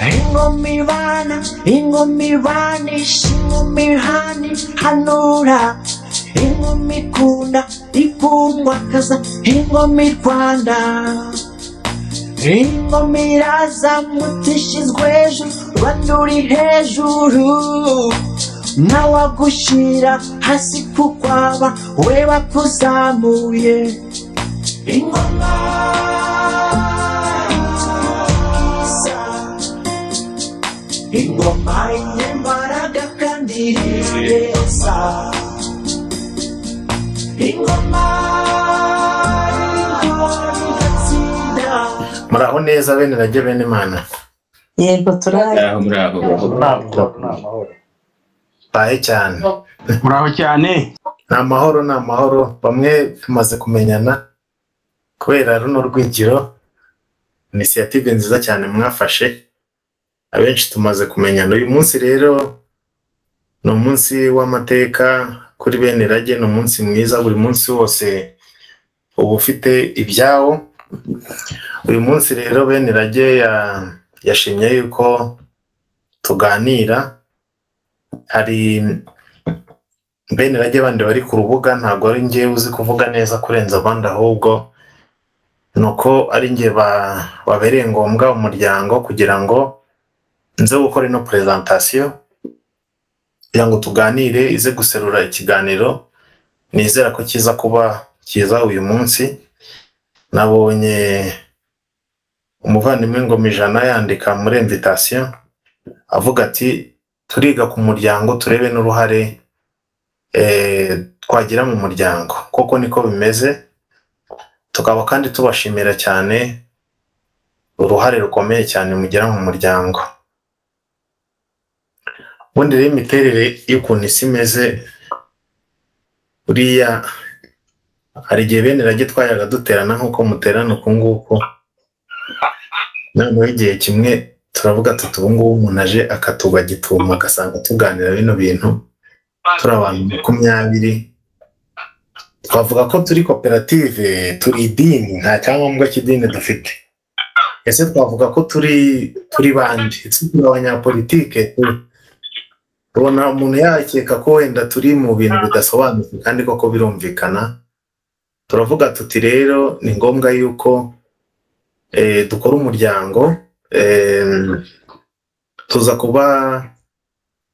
Ingoma ibana, ingoma ibanisha, ingoma ihana ihanura, ingoma ikunda ikundwa kaza, ingoma i Rwanda. Ingoma irazamutse ishyizwe hejuru, Rwanda uri hejuru, ntawagushyira hasi kukwaba we bakuzamuye. Ingoma ingoma y'imbaraga kandi ireza, ingoma igatsinda. Muraho neza bene rage bene Imana. Yego turahari. Muraho muraho. Bahe cyane. Muraho cyane. Ni amahoro, ni amahoro. Bamwe tumaze kumenyana kubera runo rwigiro, initiative nziza cyane mwafashe, abenshi tumaze kumenyana. Uyu munsi rero ni umunsi w'amateka kuri bene rage, ni umunsi mwiza, buri munsi wose uba ufite ibyawo. Uyu munsi rero bene rage yashimye yuko tuganira. Hari bene rage bandi bari ku rubuga, ntabwo ari njye uzi kuvuga neza kurenza abandi, ahubwo nuko ari njye babereye ngombwa umuryango kugira ngo nze gukora ino presentation, kugira ngo tuganire, ize guserura ikiganiro. Nizera ko kiza kuba kiza uyu munsi. Nabonye umuvandimwe Ngomijana yandika muri invitation avuga ati turiga ku muryango, turebe n'uruhare twagira mu muryango. Koko niko bimeze. Tukaba kandi tubashimira cyane uruhare rukomeye cyane mugira mu muryango. Ubundi rero imiterere y'ukuntu isi imeze, buriya hari igihe bene rage twayaga duterana nk'uko muterana uku nguku. Noneho igihe kimwe turavuga tuti ubu ngubu umuntu aje akatugwa gituma agasanga tuganira bino bintu, turi abantu 20, twavuga ko turi koperative, turi idini, nta cyangombwa cy'idini dufite. Ese twavuga ko turi bande? Turi abanyapolitike? Tubona umuntu yakeka ko wenda turi mu bintu bidasobanutse, kandi koko birumvikana. Turavuga tuti rero ni ngombwa yuko dukora umuryango. Tuza kuba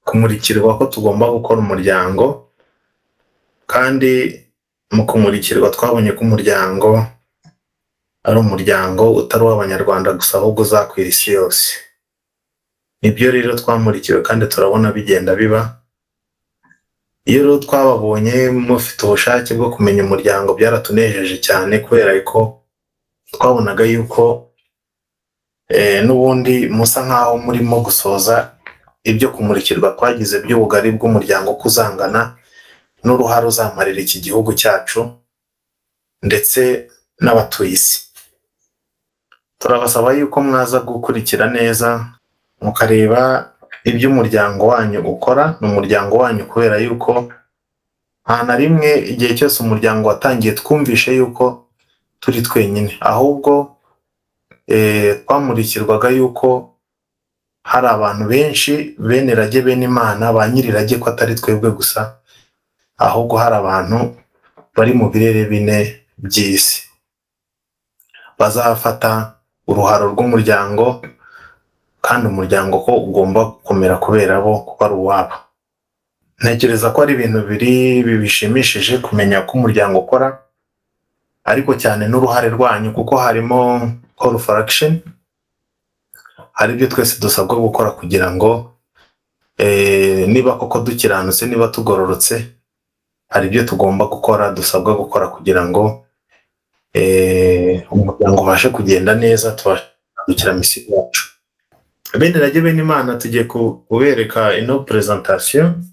kumurikirwa ko tugomba gukora umuryango, kandi mu kumurikirwa twabonye ko umuryango ari umuryango utari uw'Abanyarwanda gusa, ahubwo uzakwira isi yose. Nibyo rero twamurikiwe kandi turabona bigenda biba. Iyo rero twababonye mufite ubushake bwo kumenya umuryango, byaratunejeje cyane, kubera ko twabonaga yuko n'ubundi musa nkaho murimo gusoza ibyo kumurikirwa twagize by'ubugari bw'umuryango kuzangana n'uruhare uzamarira iki gihugu cyacu ndetse n'abatuye isi. Turabasaba yuko mwaza gukurikira neza mukareba ibyo umuryango wanyu ukora. Ni umuryango wanyu kubera yuko nta na rimwe igihe cyose umuryango watangiye twumvishe yuko turi twenyine, ahubwo twamurikirwaga yuko hari abantu benshi bene rage bene Imana, ba nyir'irage, ko atari twebwe gusa, ahubwo hari abantu bari mu birere bine by'isi bazafata uruharo rw'umuryango, kandi umuryango ko ugomba gukomera kubera bo, kuko ari uwabo. Ntekereza ko ari ibintu biri bishimishije kumenya ko umuryango ukora, ariko cyane n'uruhare rwanyu, kuko harimo call for action, hari ibyo twese dusabwa gukora kugira ngo niba koko dukiranutse, niba tugororotse, hari ibyo tugomba gukora, dusabwa gukora kugira ngo umuryango ubashe kugenda neza, tubashe kugera misiyo yacu. Bene rage bene Imana, tugiye kubereka ino presentation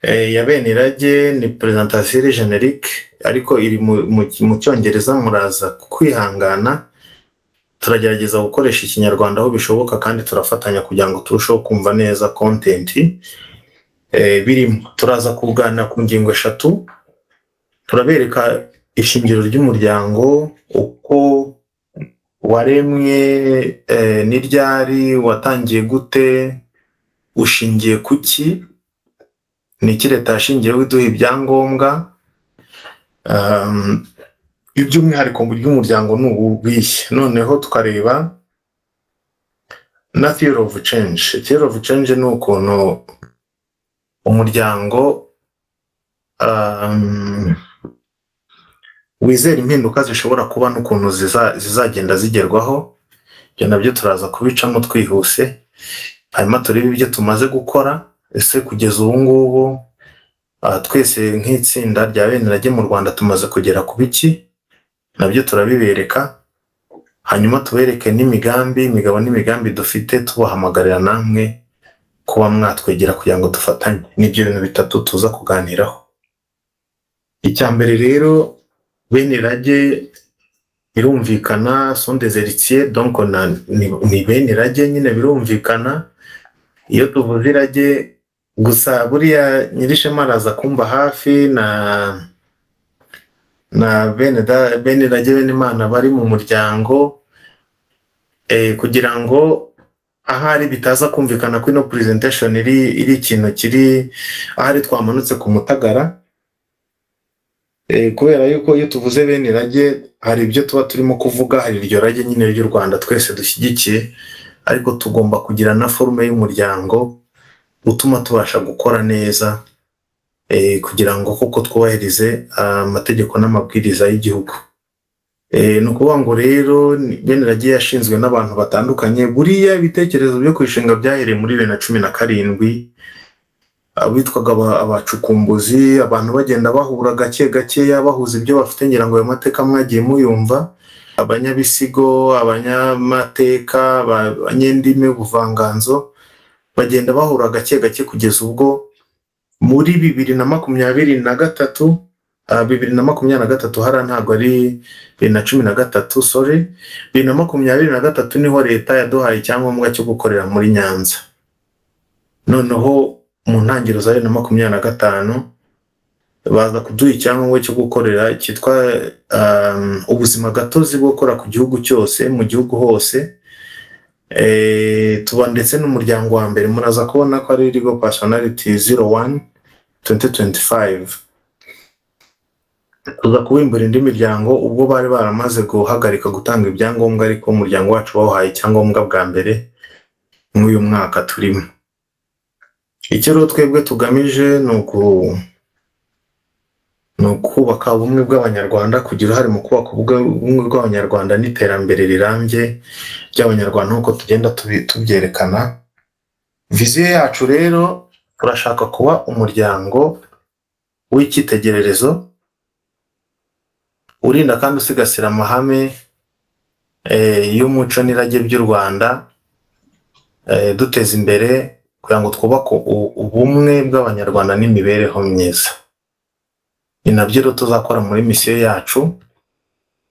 ya bene rage. Ni presentation iri generique, ariko iri mu Cyongereza, muraza kwihangana. Turagerageza gukoresha Ikinyarwanda aho bishoboka, kandi turafatanya kugira ngo turusheho kumva neza content birimo. Turaza kuganira ku ngingo 3. Turabereka ishingiro ry'umuryango, uko Waremwe ni ryari, watangiye gute, ushingiye kuki, ni iki leta yashingiyeho iduha ibyangombwa, iby'umwihariko mu by'umuryango ni ubuhe. Noneho tukareba na theory of change. Theory of change ni ukuntu umuryango wizera impinduka zishobora kuba n'ukuntu zizagenda zigerwaho. Ibyo nabyo turaza kubicamo twihuse, hanyuma turebe ibyo tumaze gukora. Ese kugeza ubu ngubu twese nk'itsinda rya Benirage mu Rwanda tumaze kugera ku biki? Nabyo turabibereka, hanyuma tubereke n'imigambi, imigabo n'imigambi dufite, tubahamagarira namwe kuba mwatwegera kugira ngo dufatanye. Nibyo bintu bitatu tuza kuganiraho. Icya mbere rero, Benirage birumvikana, sont des héritiers, donc ni Benirage nyine, birumvikana. Iyo tuvuze irage gusa, buriya Nyirishema araza kumba hafi na bene rage, bene Imana bari mu muryango, kugira ngo ahari bitaza kumvikana ko ino presentation iri ikintu kiri ahari twamanutse ku Mutagara, kubera yuko iyo tuvuze bene irage hari ibyo tuba turimo kuvuga. Hari iryo rage nyine ry'u Rwanda twese dushyigikiye, ariko tugomba kugira na forme y'umuryango utuma tubasha gukora neza, kugira ngo koko twubahirize amategeko n'amabwiriza y'igihugu. Ni ukuvuga ngo rero bene irage yashinzwe n'abantu batandukanye. Buriya ibitekerezo byo kuyishinga byahereye muri 2017, abitwaga abacukumbuzi, abantu bagenda bahura gake gakeya, bahuza ibyo bafite. Ngira ngo ayo mateka mwagiye muyumva: abanyabisigo, abanyamateka, abanyendimi, ubuvanganzo, bagenda bahura gake gake kugeza ubwo muri 2023, 2023 hariya ntabwo ari 2013, sorry, 2023 niho leta yaduhaye icyangombwa cyo gukorera muri Nyanza. Noneho mu ntangiriro za 2025 baza kuduha icyangombwa cyo gukorera cyitwa ubuzima gatozi bwo gukora ku gihugu cyose, mu gihugu hose. Tuba ndetse n'umuryango wa mbere, muraza kubona ko ari legal personality 01 2025. Tuza kubimbura indi miryango ubwo bari baramaze guhagarika gutanga ibyangombwa, ariko umuryango wacu bawuhaye icyangombwa bwa mbere mw'uyu mwaka turimo. Icyo rero twebwe tugamije ni ukubaka ubumwe bw'Abanyarwanda, kugira uruhare mu kubaka ubumwe bw'Abanyarwanda n'iterambere rirambye ry'Abanyarwanda, nk'uko tugenda tubyerekana. Vision yacu rero, turashaka kuba umuryango w'icyitegererezo urinda kandi usigasira amahame y'umuco n'irage by'u Rwanda, duteza imbere kugira ngo twubake ubumwe bw'Abanyarwanda n'imibereho myiza. Ni nabyo rero tuzakora muri mission yacu.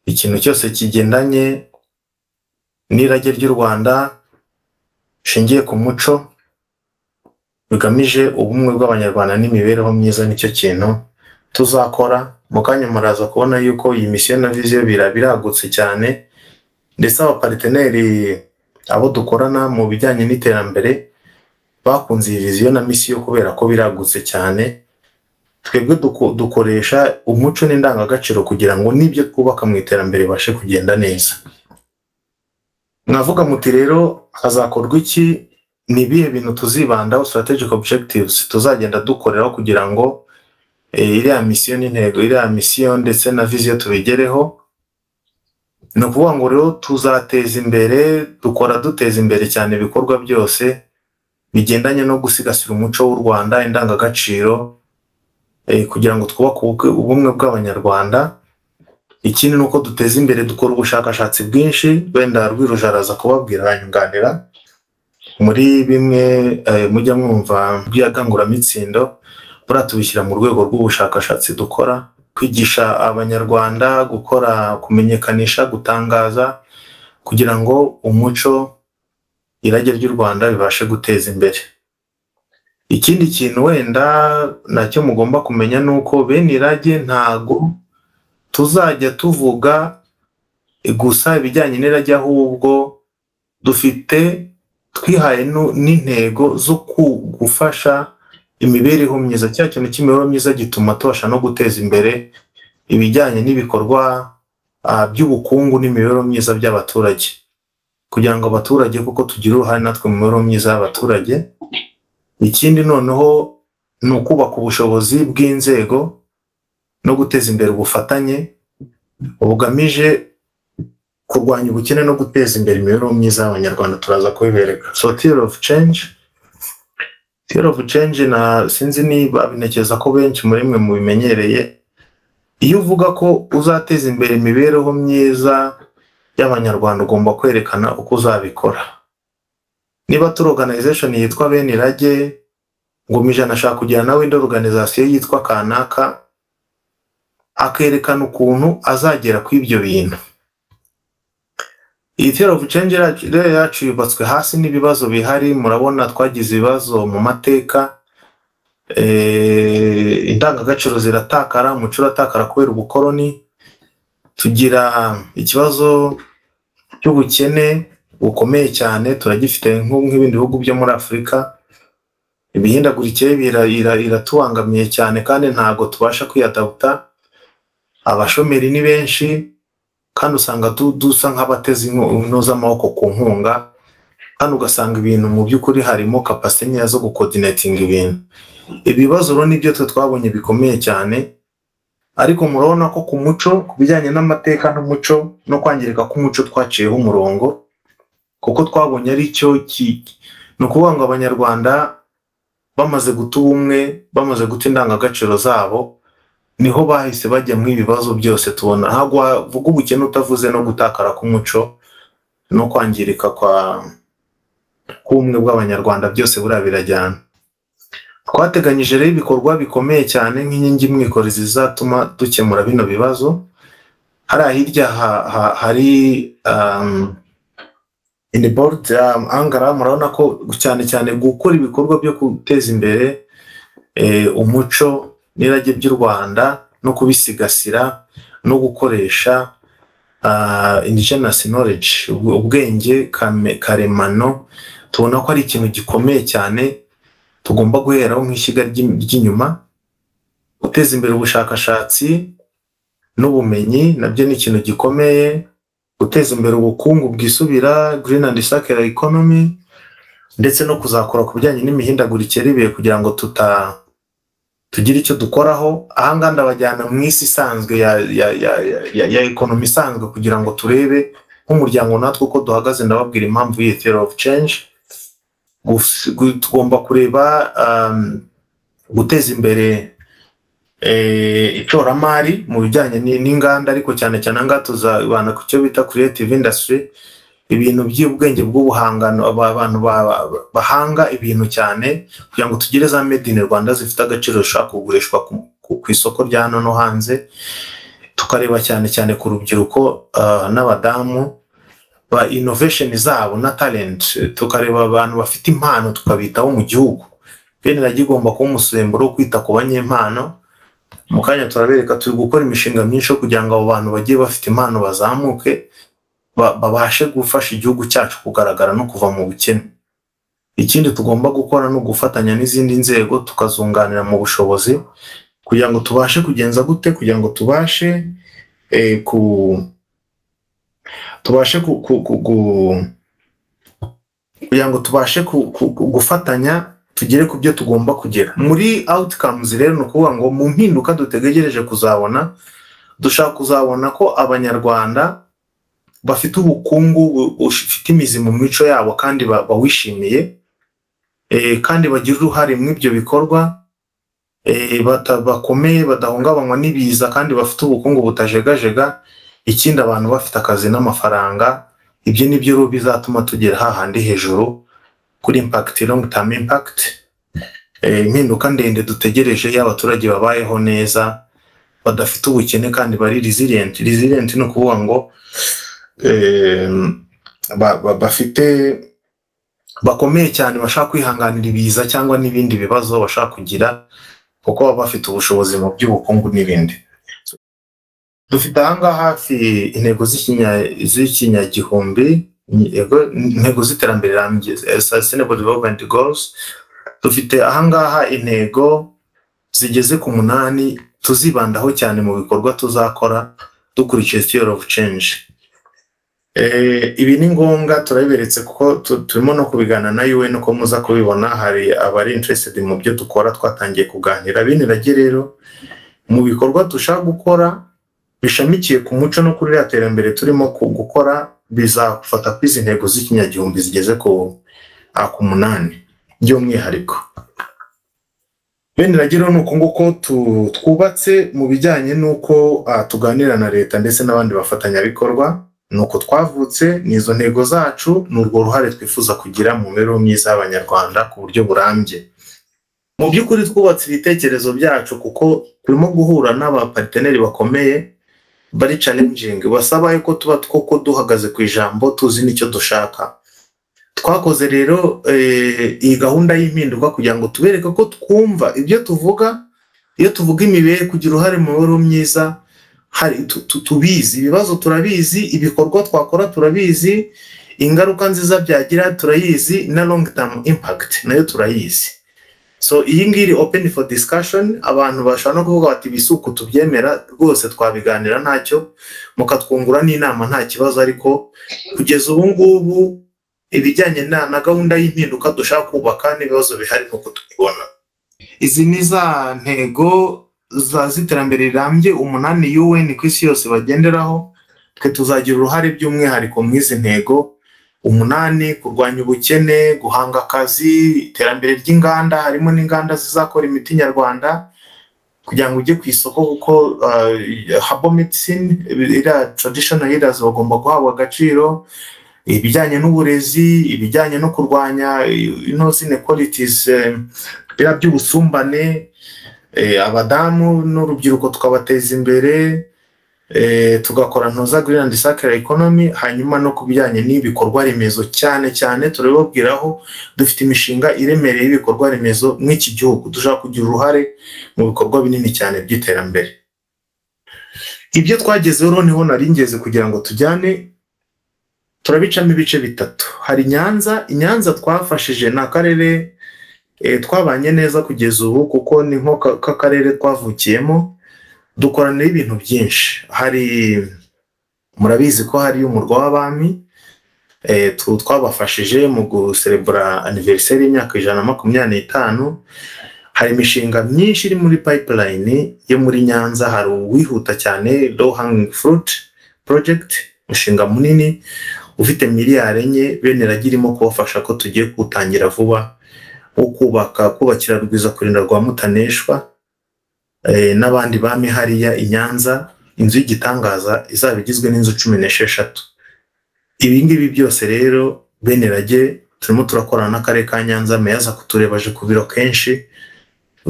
Ikintu cyose kigendanye n'irage ry'u Rwanda rishingiye ku muco, bigamije ubumwe bw'Abanyarwanda n'imibereho myiza, nicyo kintu tuzakora. Mu kanya muraza kubona yuko iyi mission na vision biragutse cyane, ndetse abapartners, abo dukorana mu bijyanye n'iterambere, bakunze iyi vision na mission kubera ko biragutse cyane. Twebwe dukoresha umuco n'indangagaciro kugira ngo n'ibyo twubaka mu iterambere bibashe kugenda neza. Mwavuga muti rero hazakorwa iki? Ni ibihe bintu tuzibandaho, strategic objectives tuzagenda dukoreraho kugira ngo iriya mission n'intego, iriya mission ndetse na vision tubigereho? Ni ukuvuga ngo rero tuzateza imbere, dukora duteza imbere cyane ibikorwa byose bigendanye no gusigasira umuco w'u Rwanda, indangagaciro, kugira ngo twubake ubumwe bw'Abanyarwanda. Ikindi ni uko duteza imbere, dukora ubushakashatsi bwinshi. Wenda Rwiruje araza kubabwira, aranyunganira muri bimwe mujya mwumva by'aganguramitsindo. Buriya tubishyira mu rwego rw'ubushakashatsi dukora, kwigisha Abanyarwanda gukora, kumenyekanisha, gutangaza, kugira ngo umuco, irage ry'u Rwanda bibashe guteza imbere. Ikindi kintu wenda nacyo mugomba kumenya ni uko bene irage ntago tuzajya tuvuga gusa ibijyanye n'irage, ahubwo dufite twihaye n'intego zo gufasha imibereho myiza. Cya kintu cy'imibereho myiza gituma tubasha no guteza imbere ibijyanye n'ibikorwa by'ubukungu n'imibereho myiza by'abaturage, kugira ngo abaturage kuko tugire uruhare natwe mu mibereho myiza y'abaturage. Ikindi noneho ni ukubaka ubushobozi bw'inzego no guteza imbere ubufatanye bugamije kurwanya ubukene no guteza imbere imibereho myiza y'Abanyarwanda. Turaza kubibereka. So theory of change, theory of change na sinzi niba bintekereza ko benshi muri mwe mubimenyereye. Iyo uvuga ko uzateza imbere imibereho myiza y'Abanyarwanda, ugomba kwerekana uko uzabikora. Niba turi organization yitwa Bene Irage, Ngomijana ashaka kugira nawe indi organization yitwa kanaka, akerekana ukuntu azagera ku ibyo bintu. Iyi theory of change rero yacu yubatswe hasi n'ibibazo bihari. Murabona twagize ibibazo mu mateka, indangagaciro ziratakara, umuco uratakara kubera ubukoroni, tugira ikibazo cy'ubukene bukomeye cyane, turagifite nk'ibindi bihugu byo muri Afurika. Imihindagurikire iratubangamiye cyane kandi ntabwo tubasha kwiyadaputa. Abashomeri ni benshi kandi usanga dusa nk'abateze inkono z'amaboko ku nkunga, kandi ugasanga ibintu mu by'ukuri harimo capacité nkeya zo gucoordinatinga ibintu. Ibibazo rero nibyo twe twabonye bikomeye cyane. Ariko murabona ko ku muco, ku bijyanye n'amateka n'umuco no kwangirika k'umuco, twaciyeho umurongo kuko twabonye ari cyo. Ni ukuvuga ngo Abanyarwanda bamaze guta ubumwe, bamaze guta indangagaciro zabo, niho bahise bajya mu ibibazo byose tubona. Ntabwo wavuga ubukene utavuze no gutakara k'umuco no kwangirika kwa k'ubumwe bw'Abanyarwanda. Byose buriya birajyana. Twateganyije rero ibikorwa bikomeye cyane nk'inkingi mwikorezi zizatuma dukemura bino bibazo. Hariya hirya hari in board angara, murabona ko cyane cyane gukora ibikorwa byo guteza imbere umuco n'irage by'u Rwanda no kubisigasira no gukoresha indigenous knowledge, ubwenge karemano, tubona ko ari ikintu gikomeye cyane tugomba guheraho nk'ishyiga ry'inyuma. Guteza imbere ubushakashatsi n'ubumenyi nabyo ni ikintu gikomeye. Guteza imbere ubukungu bwisubira, green and circular economy, ndetse no kuzakora ku bijyanye n'imihindagurikire y'ibihe kugira ngo tuta tugire icyo dukoraho. Ahangaha ndabajyana mu isi isanzwe ya economy isanzwe kugira ngo turebe nk'umuryango natwe uko duhagaze. Ndababwira impamvu y'iyi theory of change. Tugomba kureba guteza imbere ishoramari mu bijyanye n'inganda, ariko cyane cyane ahangaha tuzabana ku cyo bita creative industry, ibintu by'ubwenge bw'ubuhangano, abantu bahanga ibintu cyane, kugira ngo tugire za made in Rwanda zifite agaciro zishobora kugurishwa ku isoko rya hano no hanze. Tukareba cyane cyane ku rubyiruko n'abadamu ba innovation zabo na talent, tukareba abantu bafite impano tukabitaho mu gihugu. Bene igomba kuba umusemburo wo kwita ku banyempano. Mu kanya turabereka, turi gukora imishinga myinshi yo kugira ngo abo bantu bagiye bafite impano bazamuke, babashe gufasha igihugu cyacu kugaragara no kuva mu bukene. Ikindi tugomba gukora ni ugufatanya n'izindi nzego, tukazunganira mu bushobozi kugira ngo tubashe kugenza gute, kugira ngo tubashe ku tubashe ku, ku, ku, ku, kugira ngo tubashe gufatanya tugere ku byo tugomba kugera muri outcomes. Rero ni ukuvuga ngo mu mpinduka dutegereje kuzabona, dushaka kuzabona ko Abanyarwanda bafite ubukungu bufite imizi mu mico yabo kandi bawishimiye, kandi bagira uruhare muri ibyo bikorwa, bakomeye, badahungabanywa n'ibiza, kandi bafite ubukungu butajegajega. Ikindi, abantu bafite akazi n'amafaranga. Ibyo ni byo rero bizatuma tugera hahandi hejuru kuri impact, long term impact, impinduka ndende dutegereje y'abaturage babayeho neza, badafite ubukene kandi bari resilient. Resilient ni ukuvuga ngo bafite bakomeye cyane, bashaka kwihanganira ibiza cyangwa n'ibindi bibazo bashaka kugira, kuko baba bafite ubushobozi mu by'ubukungu n'ibindi. Dufite ahangaha hafi intego z'ikinyagihumbi, yego, intego z'iterambere rirambye, Sustainable Development Goals. Dufite ahangaha intego zigeze ku 8 tuzibandaho cyane mu bikorwa tuzakora dukurikije theory of change. Ibi ni ngombwa turabiberetse kuko turimo no kubigana na UN, uko muza kubibona hari abari interested mu byo dukora, twatangiye kuganira. Bene Rage rero mu bikorwa dushaka gukora bishamikiye ku muco no kuri ririya terambere turimo gukora, bizafata kuri izi ntego z'ikinyagihumbi zigeze ku 8 by'umwihariko. Bene Rage rero ni uko nguko twubatse mu bijyanye n'uko tuganira na leta ndetse n'abandi bafatanyabikorwa. Nuko twavutse, ni izo ntego zacu, ni urwo ruhare twifuza kugira mu mibereho myiza y'Abanyarwanda ku buryo burambye. Mu by'ukuri twubatse ibitekerezo byacu kuko turimo guhura n'abaparteneri bakomeye bari challenging, basaba yuko tuba koko duhagaze ku ijambo, tuzi n'icyo dushaka. Twakoze rero iyi gahunda y'impinduka kugira ngo tubereke ko twumva ibyo tuvuga. Iyo tuvuga imibereho, kugira uruhare mu mibereho myiza, hari tubizi ibibazo, turabizi ibikorwa twakora, turabizi ingaruka nziza byagira, turayizi na long term impact nayo turayizi. So iyi ngiyi iri open for discussion, abantu bashobora no kuvuga bati ibisuku tubyemera rwose, twabiganira ntacyo, mukatwungura n'inama nta kibazo. Ariko kugeza ubu ngubu ibijyanye na gahunda y'impinduka dushaka kubaka n'ibibazo bihari nuko tubibona. Izi ni za ntego z'iterambere rirambye 8 UN ku isi yose bagenderaho. Twe tuzagira uruhare by'umwihariko mu izi ntego 8: kurwanya ubukene, guhanga akazi, iterambere ry'inganda, harimo n'inganda zizakora imiti nyarwanda kugira ngo ujye ku isoko, kuko herbal medicine, iriya traditional healers bagomba guhabwa agaciro, ibijyanye n'uburezi, ibijyanye no kurwanya inequalities, biriya by'ubusumbane, abadamu n'urubyiruko tukabateza imbere, tugakora ntuza green and circular economy. Hanyuma no ku bijyanye n'ibikorwa remezo cyane cyane turabibabwiraho, dufite imishinga iremereye y'ibikorwa remezo mw'iki gihugu, dushaka kugira uruhare mu bikorwa binini cyane by'iterambere. Ibyo twagezeho niho nari ngeze kugira ngo tujyane, turabicamo ibice bitatu. Hari Nyanza. Nyanza twafashije ni akarere twabanye neza kugeza ubu, kuko ni nko k'akarere twavukiyemo, dukorana ibintu byinshi. Hari, murabizi ko hari umurwa w'abami, twabafashije mu guserebura anniversaire y'imyaka 125. Hari imishinga myinshi iri muri pipeline yo muri Nyanza. Hari uwihuta cyane, low hanging fruit project, umushinga munini ufite miliyari 4, Bene Rage irimo kubafasha ko tugiye kuwutangira vuba, wo kubaka kubakira Rwiza kurinda rwa Mutaneshwa n'abandi bami hariya i Nyanza, inzu y'igitangaza izaba igizwe n'inzu 16. Ibi ngibi byose rero Bene Rage turimo turakorana n'akarere ka Nyanza, meya aza kutureba, aje ku biro kenshi,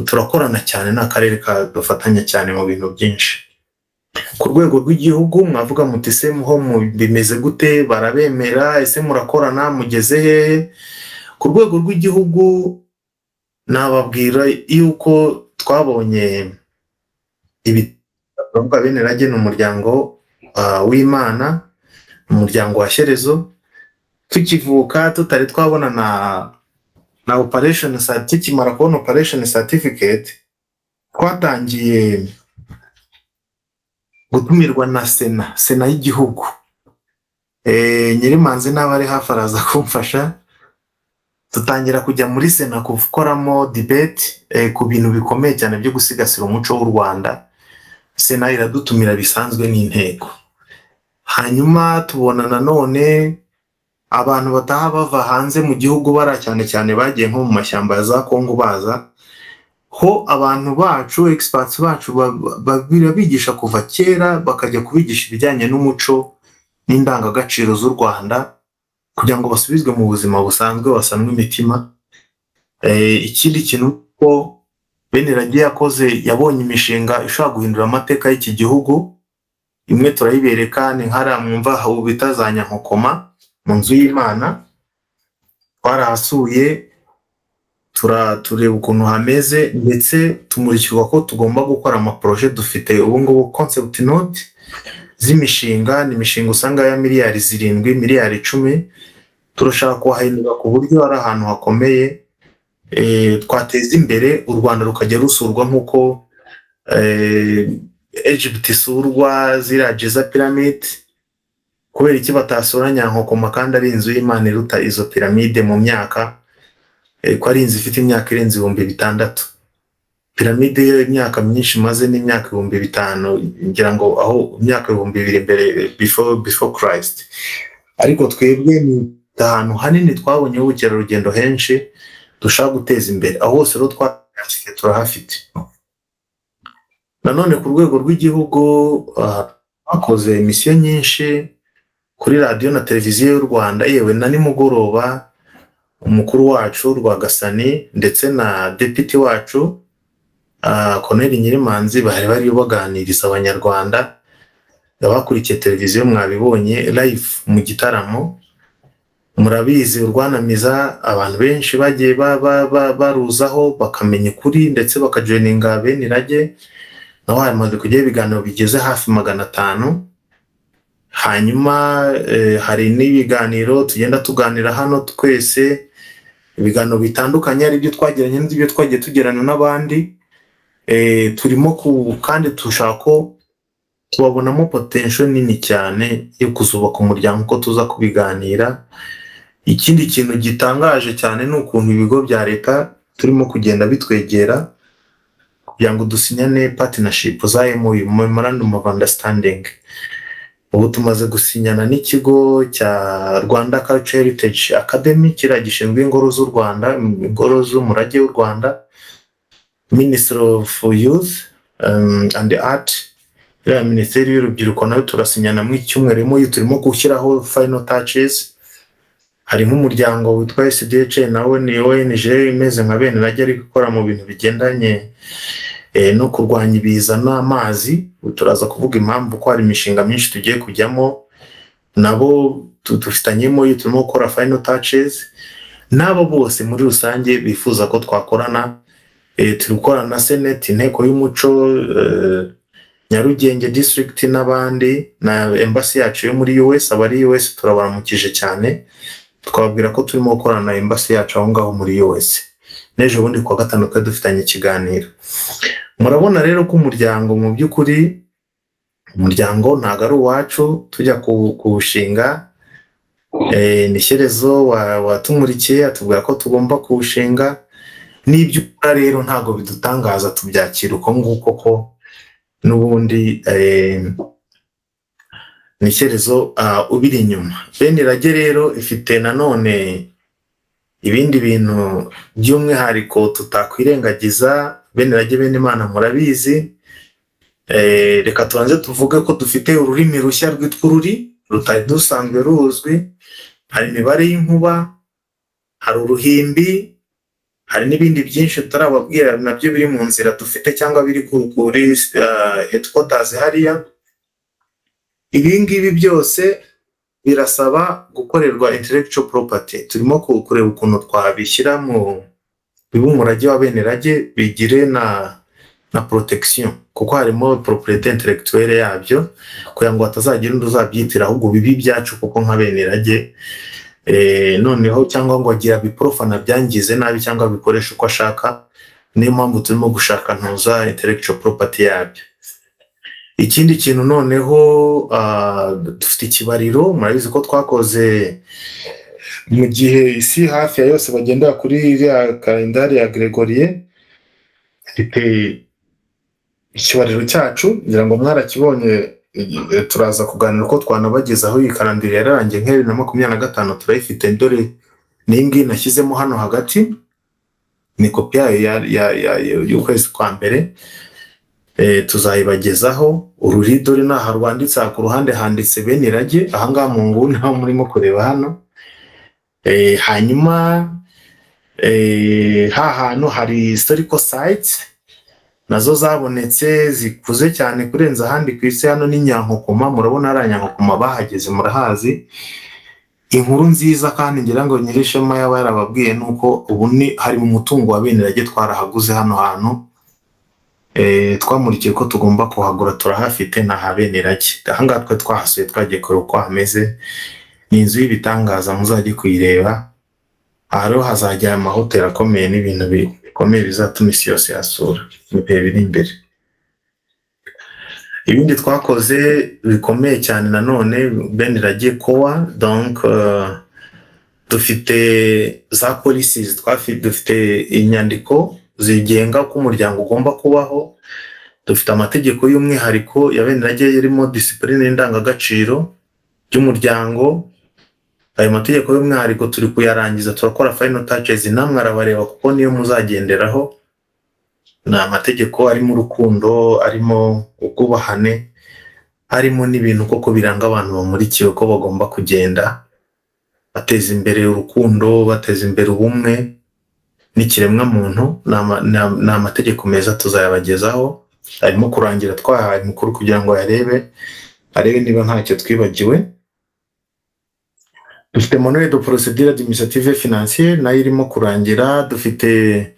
turakorana cyane n'akarere kadufatanya cyane mu bintu byinshi. Ku rwego rw'igihugu mwavuga muti se ho bimeze gute, barabemera, ese murakorana, mugeze hehe? Ku rwego rw'igihugu nababwira yuko twabonye ibi. Bene Rage ni umuryango w'Imana, umuryango wa Shyerezo. Tukivuka tutari twabona na operation, tukimara kubona operation certificate, twatangiye gutumirwa na Sena y'igihugu. Nyirimanzi n'aba ari hafi araza kumfasha. Tutangira kujya muri Sena gukoramo debate ku bintu bikomeye cyane byo gusigasira umuco w'u Rwanda. Sena iradutumira bisanzwe n'inteko. Hanyuma tubona nanone abantu bataha bava hanze mu gihugu, bara cyane cyane bagiye nko mu mashyamba ya za Kongo, baza ho abantu bacu, experts bacu bigisha kuva kera, bakajya kubigisha ibijyanye n'umuco n'indangagaciro z'u Rwanda kugira ngo basubizwe mu buzima busanzwe, basanwe imitima. Ikindi kintu ko Bene Rage yakoze, yabonye imishinga ishobora guhindura amateka y'iki gihugu. Imwe turayibereka, ni nkara mwumva bita za Nyankokoma mu nzu y'Imana, twarahasuye. Tureba ukuntu hameze, ndetse tumurikirwa ko tugomba gukora amaprojet. Dufite ubu ngubu concept note z'imishinga, ni imishinga usanga ya miliyari 7, miliyari 10. Turashaka kuhahindura ku buryo ari ahantu hakomeye, twateza imbere u Rwanda, rukajya rusurwa nk'uko Egypt isurwa, ziriya Giza pyramid. Kubera iki batasura Nyankokoma kandi ari inzu y'Imana iruta izo piramide mu myaka, ko ari inzu ifite imyaka irenze 6000? Piramide yo imyaka myinshi imaze n'imyaka 5000, ngira ngo aho imyaka 2000 mbere, before Christ. Ariko twebwe ni ahantu hanini twabonye ubukerarugendo henshi dushaka guteza imbere. Aho hose rero twahafite, turahafite. Nanone ku rwego rw'igihugu, bakoze misiyo nyinshi kuri Radiyo na Televiziyo y'u Rwanda, yewe na nimugoroba umukuru wacu Rwagasani ndetse na deputy wacu Colonel Nyirimanzi bari bari baganiriza Abanyarwanda. Abakurikiye televiziyo mwabibonye live mu gitaramo. Murabizi, urwanamiza abantu benshi bagiye baruzaho bakamenya ukuri, ndetse bakajoininga bene irage. Naho hamaze kujyaho ibiganiro bigeze hafi 500. Hanyuma hari n'ibiganiro tugenda tuganira hano twese, ibiganiro bitandukanye, ari ibyo twagiranye n'ibyo twagiye tugirana n'abandi. Turimo kandi dushaka ko tubabonamo potential nini cyane yo kuzubaka umuryango, uko tuza kubiganira. Ikindi kintu gitangaje cyane ni ukuntu ibigo bya leta turimo kugenda bitwegera kugira ngo dusinyane partnership za MOU, Memorandum of Understanding. Ubu tumaze gusinyana n'ikigo cya Rwanda Cultural Heritage Academy, kiriya gishinzwe ingoro z'u Rwanda, ingoro z'umurage w'u Rwanda, Ministry of Youth and Art, iriya minisiteri y'urubyiruko, nayo turasinyana mu icyumweru MOU, turimo gushyiraho final touches. Hari nk'umuryango witwa SDH, nawe ni ONG imeze nka bene rage, ariko ikora mu bintu bigendanye no kurwanya ibiza n'amazi. Turaza kuvuga impamvu ko hari imishinga myinshi tugiye kujyamo nabo, dufitanyemo, turimo gukora final touches n'abo bose muri rusange bifuza ko twakorana. Turi gukorana na Senate, inteko y'umuco, Nyarugenge District n'abandi, na embassy yacu yo muri US. Abari US turabaramukije cyane, twababwira ko turimo gukorana na embassy yacu aho ngaho muri US. N'ejo bundi kuwa gatanu twari dufitanye ikiganiro. Murabona rero ko umuryango, mu by'ukuri umuryango ntabwo ari uwacu. Tujya kuwushinga, ni Shyerezo watumurikiye, atubwira ko tugomba kuwushinga. N'ibyo ukora rero ntabwo bidutangaza, tubyakira uko nguko, ko n'ubundi ni Shyerezo ubiri inyuma. Bene irage rero ifite nanone ibindi bintu by'umwihariko tutakwirengagiza. Bene irage, bene Imana, murabizi. Reka tubanze tuvuge ko dufite ururimi rushya rwitwa ururi, rutari dusanzwe ruzwi. Hari imibare y'inkuba, hari uruhimbi, hari n'ibindi byinshi tutarababwira, nabyo biri mu nzira dufite cyangwa biri kuri headquarters hariya. Ibi ngibi byose birasaba gukorerwa intellectual property. Turimo kureba ukuntu twabishyira mu bibe umurage wa bene rage, bigire na protection, kuko harimo propriété intellectuelle yabyo, kugira ngo hatazagira undi uzabyitira, ahubwo bibe ibyacu kuko nka bene rage. Noneho cyangwa ngo agira biprofana, byangize nabi cyangwa bikoresha uko ashaka. Niyo mpamvu turimo gushaka ntuza intellectual property yabyo. Ikindi kintu noneho, dufite ikibariro. Murabizi ko twakoze mu gihe isi hafi ya yose bagendera kuri iriya kalendari ya Gregorie. Dufite ikibariro cyacu, ngira ngo mwarakibonye. Turaza kuganira uko twanabagezaho. Iyi calendrier yararangiye nka 2025, turayifite. Dore n'iyi ngiyi nashyizemo hano hagati, ni kopi yayo y'ukwezi kwa mbere. Tuzayibagezaho. Ururi dore ni aha rwanditse, aha ku ruhande handitse bene irage, aha ngaha mu nguni aho murimo kureba hano. Hanyuma ha hantu hari historical sites nazo zabonetse zikuze cyane kurenza ahandi ku isi. Hano ni Nyankokoma, murabona hariya Nyankokoma, bahageze murahazi. Inkuru nziza kandi ngira ngo Nyirishema yaba yarababwiye nuko ubu ni hari mu mutungo wa Benirage, twarahaguze hano hantu, twamurikiye ko tugomba kuhagura, turahafite, ni aha Benirage. Aha ngaha twe twahasuye, twagiye kureba uko hameze, ni inzu y'ibitangaza, muzajye kuyireba. Aha rero hazajya amahoteli akomeye n'ibintu bikomeye bizatuma isi yose yasura mu bihe biri imbere. Ibindi twakoze bikomeye cyane nanone Benirage kowa, donc dufite za policies, dufite inyandiko zigenga uko umuryango ugomba kubaho, dufite amategeko y'umwihariko ya Benirage yarimo discipline n'indangagaciro by'umuryango. Ayo mategeko y'umwihariko turi kuyarangiza, turakora final touches, namwe arabareba kuko niyo muzagenderaho. Ni amategeko arimo urukundo, arimo ubwubahane, harimo n'ibintu koko biranga abantu bamurikiwe ko bagomba kugenda bateza imbere urukundo, bateza imbere ubumwe n'ikiremwamuntu. Ni amategeko meza, tuzayabagezaho, arimo kurangira, twahaye mukuru kugira ngo ayarebe, arebe niba ntacyo twibagiwe. Dufite manuel de procédure administrative et financière, nayo irimo kurangira. Dufite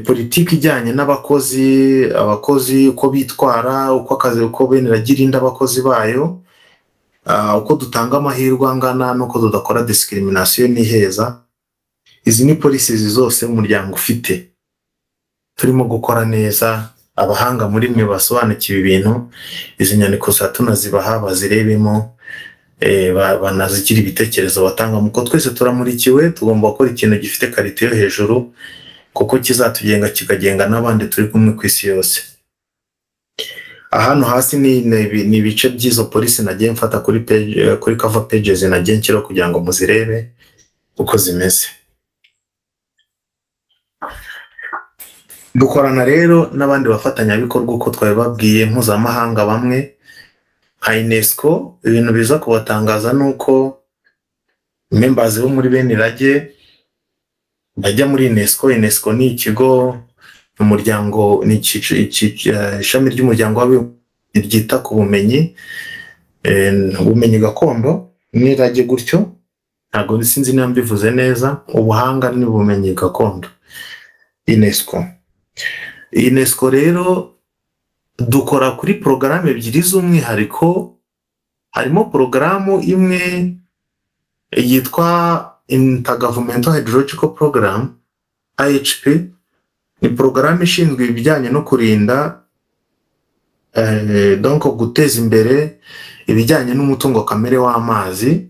politiki ijyanye n'abakozi, abakozi uko bitwara, uko akazi, uko Benirage irinda abakozi bayo, uko dutanga amahirwe angana n'uko tudakora discrimination n'iheza. Izi ni policies zose umuryango ufite, turimo gukora neza. Abahanga muri mwe basobanukiwe ibintu, izi nyandiko za tunazibaha bazirebemo, banazigira ibitekerezo batanga, muko twese turamurikiwe, tugomba gukora ikintu gifite qualité yo hejuru kuko kizatugenga kikagenga n'abandi turi kumwe ku isi yose. Ahantu hasi ni ibice by'izo policy nagiye mfata kuri page, kuri cover pages nagiye nshyiraho kugira ngo muzirebe uko zimeze. Dukorana rero n'abandi bafatanyabikorwa uko twabibabwiye mpuzamahanga, bamwe nka UNESCO. Ibintu biza kubatangaza nuko members bo muri Benirage bajya muri UNESCO. UNESCO ni ikigo, umuryango, ni ishami ry'umuryango w'abibumbye ryita ku bumenyi, ubumenyi gakondo n'irage gutyo, ntabwo sinzi niba mbivuze neza, ubuhanga n'ubumenyi gakondo, UNESCO. UNESCO rero dukora kuri porogaramu ebyiri z'umwihariko. Harimo porogaramu imwe yitwa Intergovernmental Hydrological Program, IHP, ni porogaramu ishinzwe ibijyanye no kurinda, donc guteza imbere ibijyanye n'umutungo kamere w'amazi.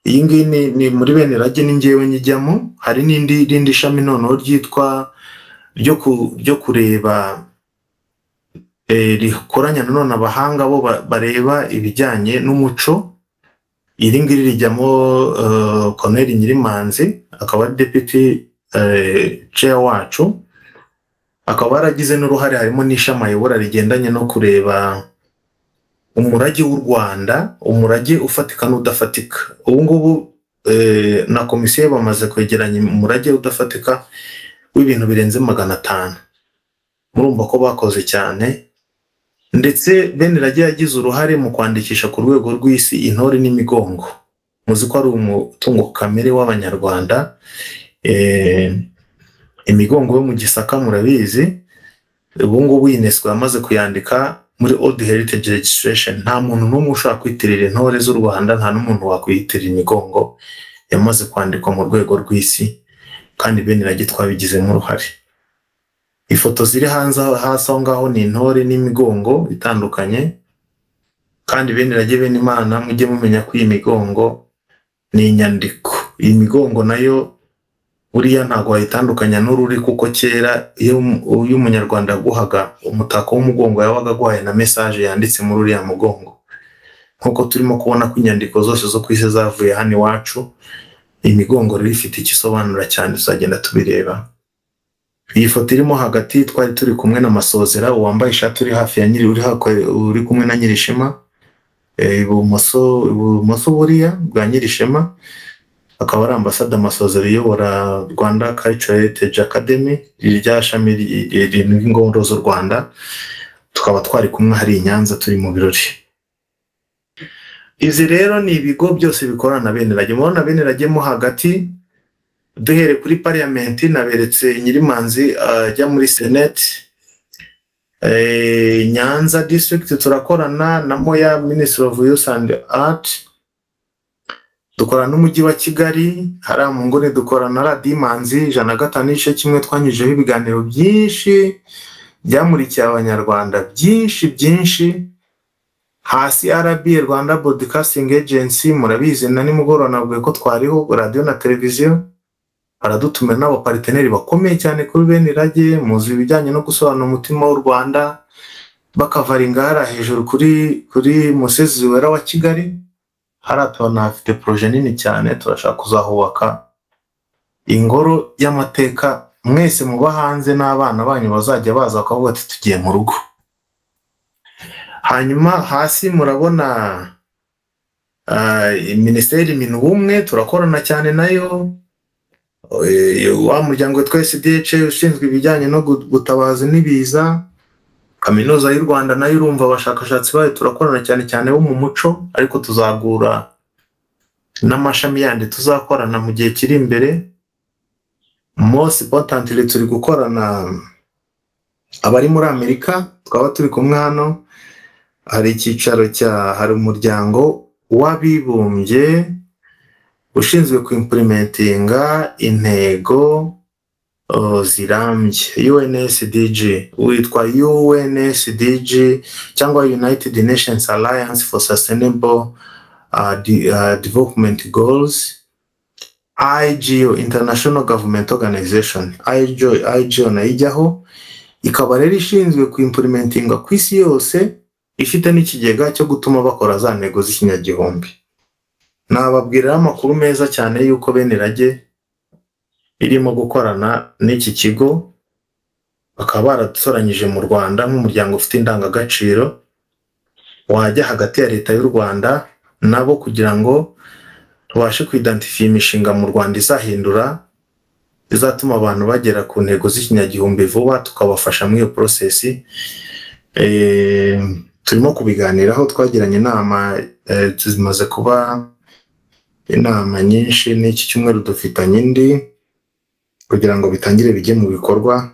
Iyi ngiyi ni muri Benirage, ni njyewe nyijyamo. Hari n'indi rindi shami noneho ryitwa ryo kureba, rikoranya nanone abahanga bo bareba ibijyanye n'umuco. Iri ngiri rijyamo Colonel Nyirimanzi, akaba ari deputy chair wacu, akaba yaragize n'uruhare, harimo n'ishami ayobora rigendanye no kureba umurage w'u Rwanda, umurage ufatika n'udafatika. Ubu ngubu na komisiyo bamaze kwegeranya umurage udafatika w'ibintu birenze 500. Murumva ko bakoze cyane. Ndetse Benirage yagize uruhare mu kwandikisha ku rwego rw'isi intore n'imigongo. Muzi ko ari umutungo kamere w'Abanyarwanda, imigongo yo mu Gisaka murabizi. Ubu ngubu UNESCO yamaze kuyandika muri Old Heritage Registration. Nta muntu n'umwe ushobora kwitirira intore z'u Rwanda, nta n'umuntu wakwiyitirira imigongo, yamaze kwandikwa mu rwego rw'isi, kandi Benirage twabigizemo uruhare. Ifoto ziri hanze hasi aho ngaho ni intore n'imigongo itandukanye, kandi Benirage bene Imana mujye mumenya ko iyi migongo ni inyandiko. Iyi migongo nayo buriya ntabwo wayitandukanya n'ururi, kuko kera iyo Umunyarwanda yaguhaga umutako w'umugongo yabaga aguhaye na message yanditse muri uriya mugongo. Nkuko turimo kubona ko inyandiko zose zo ku isi zavuye hano iwacu, imigongo rero ifite icyo isobanura cyane, tuzagenda tubireba. Iyi foto irimo hagati twari turi kumwe na Masozera wambaye ishati uri hafi ya nyiri uri kumwe na Nyirishema, ibumoso buriya bwa Nyirishema, akaba ari ambasada Masozera uyobora Rwanda Cultural Heritage Academy, rya shami ry'ingoro z'u Rwanda. Tukaba twari kumwe hari i Nyanza turi mu birori. Izi rero ni ibigo byose bikorana na Benirage. Murabona Benirage mo hagati, duhere kuri parliament naberetse Nyirimanzi ajya muri Senate. Nyanza district turakorana na Moya, Ministry of Youth and Art. Dukorana n'umujyi wa Kigali, hariya mu nguni dukorana na Radiyo Imanzi 105.1, twanyujijeho ibiganiro byinshi byamurikiye Abanyarwanda byinshi byinshi. Hasi RBA, Rwanda Broadcasting Agency, murabizi na nimugoroba navuga ko twariho radiyo na televiziyo, baradutumira n'abaparteneri bakomeye cyane kuri Benirage, muzi ibijyanye no gusobanura umutima w'u Rwanda, bakavaringa hariya hejuru kuri Musozi Wera wa Kigali. Hariya tuhanafite projet nini cyane, turashaka kuzahubaka ingoro y'amateka, mwese muba hanze n'abana banyu bazajya baza bakavuga ati tugiye mu rugo. Hanyuma hasi murabona Minisiteri Minubumwe, turakorana cyane nayo, wa muryango witwa SDH ushinzwe ibijyanye no gutabaza n'ibiza, Kaminuza y'u Rwanda nayo urumva abashakashatsi bayo turakorana cyane cyane bo mu muco, ariko tuzagura n'amashami yandi tuzakorana mu gihe kiri imbere. Most importantly turi gukorana abari muri Amerika, twaba turi kumwe hano, hari icyicaro cya, hari umuryango w'abibumbye ushinzwe kuimplementinga intego zirambye, UNSDG, witwa UNSDG cyangwa United Nations Alliance for Sustainable Development Goals, IGO, International Government Organization, IGO nayo ijyaho, ikaba rero ishinzwe kuimplementinga ku isi yose, ifite n'ikigega cyo gutuma bakora za ntego z'ikinyagihumbi. Nababwira amakuru meza cyane yuko Benirage irimo gukorana n'iki kigo, bakaba baradutoranyije mu Rwanda nk'umuryango ufite indangagaciro wajya hagati ya leta y'u Rwanda nabo kugira ngo tubashe kuidentify imishinga mu Rwanda izahindura, izatuma abantu bagera ku ntego z'ikinyagihumbi vuba, tukabafasha muri iyo process. Turimo kubiganiraho, twagiranye inama, tumaze kuba inama nyinshi, n'iki cyumweru dufitanye indi kugira ngo bitangire bijye mu bikorwa.